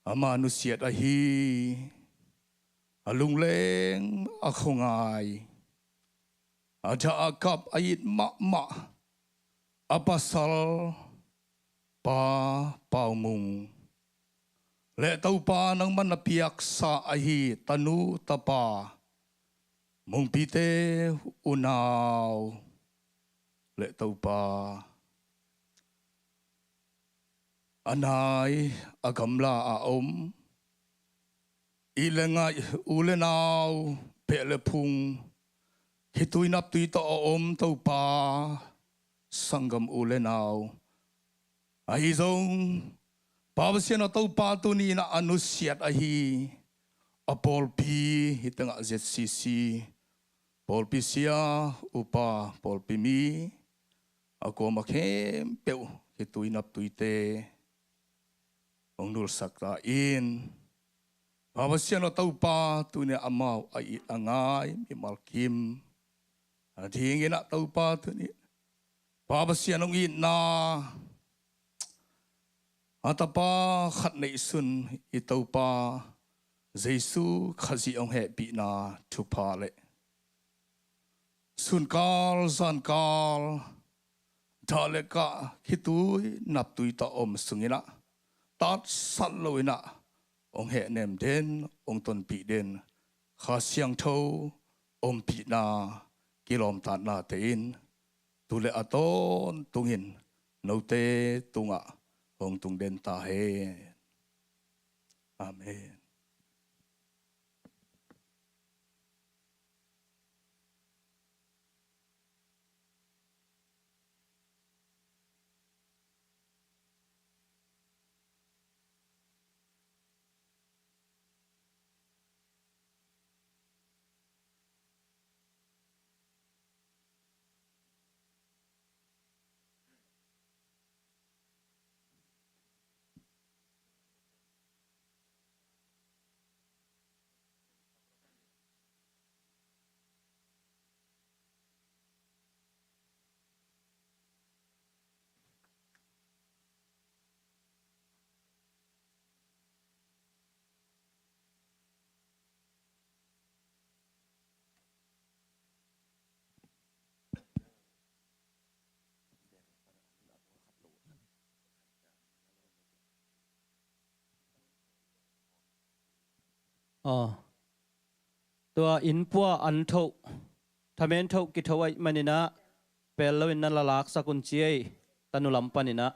ama nusiat ahi, a lungleng a khuangai, a dah a kap a it mahmah a pasal Pa Pau Mung, le Topa nangman na piaksa ahi tanu tapa, Mungpite unau, le Topa a nai a gamla a om, i le ngaih u le nau, peh le phung, khitui naptui tawh a om Topa, sanggam u le nau, ahi zong Pa Pasian aw, Topa tuni in a nusiat ahi a pawlpi, hih tengah Z C C pawlpi sia, upa, pawlpi mi, a kuama khempeuh khitui naptuite hong nulsak ta in. Pa Pasian aw, Topa tuni a amau a it a ngai mimal kim a dingin a Topa tuni Pa Pasian hong itna, a tapa khat neihsun i Topa Jesu Khazih hong hehpihna thupha le sunkal zankal dah le kah khitui naptui tawh om sungin a tatsat lo in a hong hehnem den, hong tonpih den Kha Siangtho ompihna kilawmtatnate in tu le a tawntungin note tungah hong tung den ta hen. Amen. Aw. Tua innpua an thoh, thamen thoh kitho ahih manin a, pel loin na la laksak un ci ei, tanu lam panin a.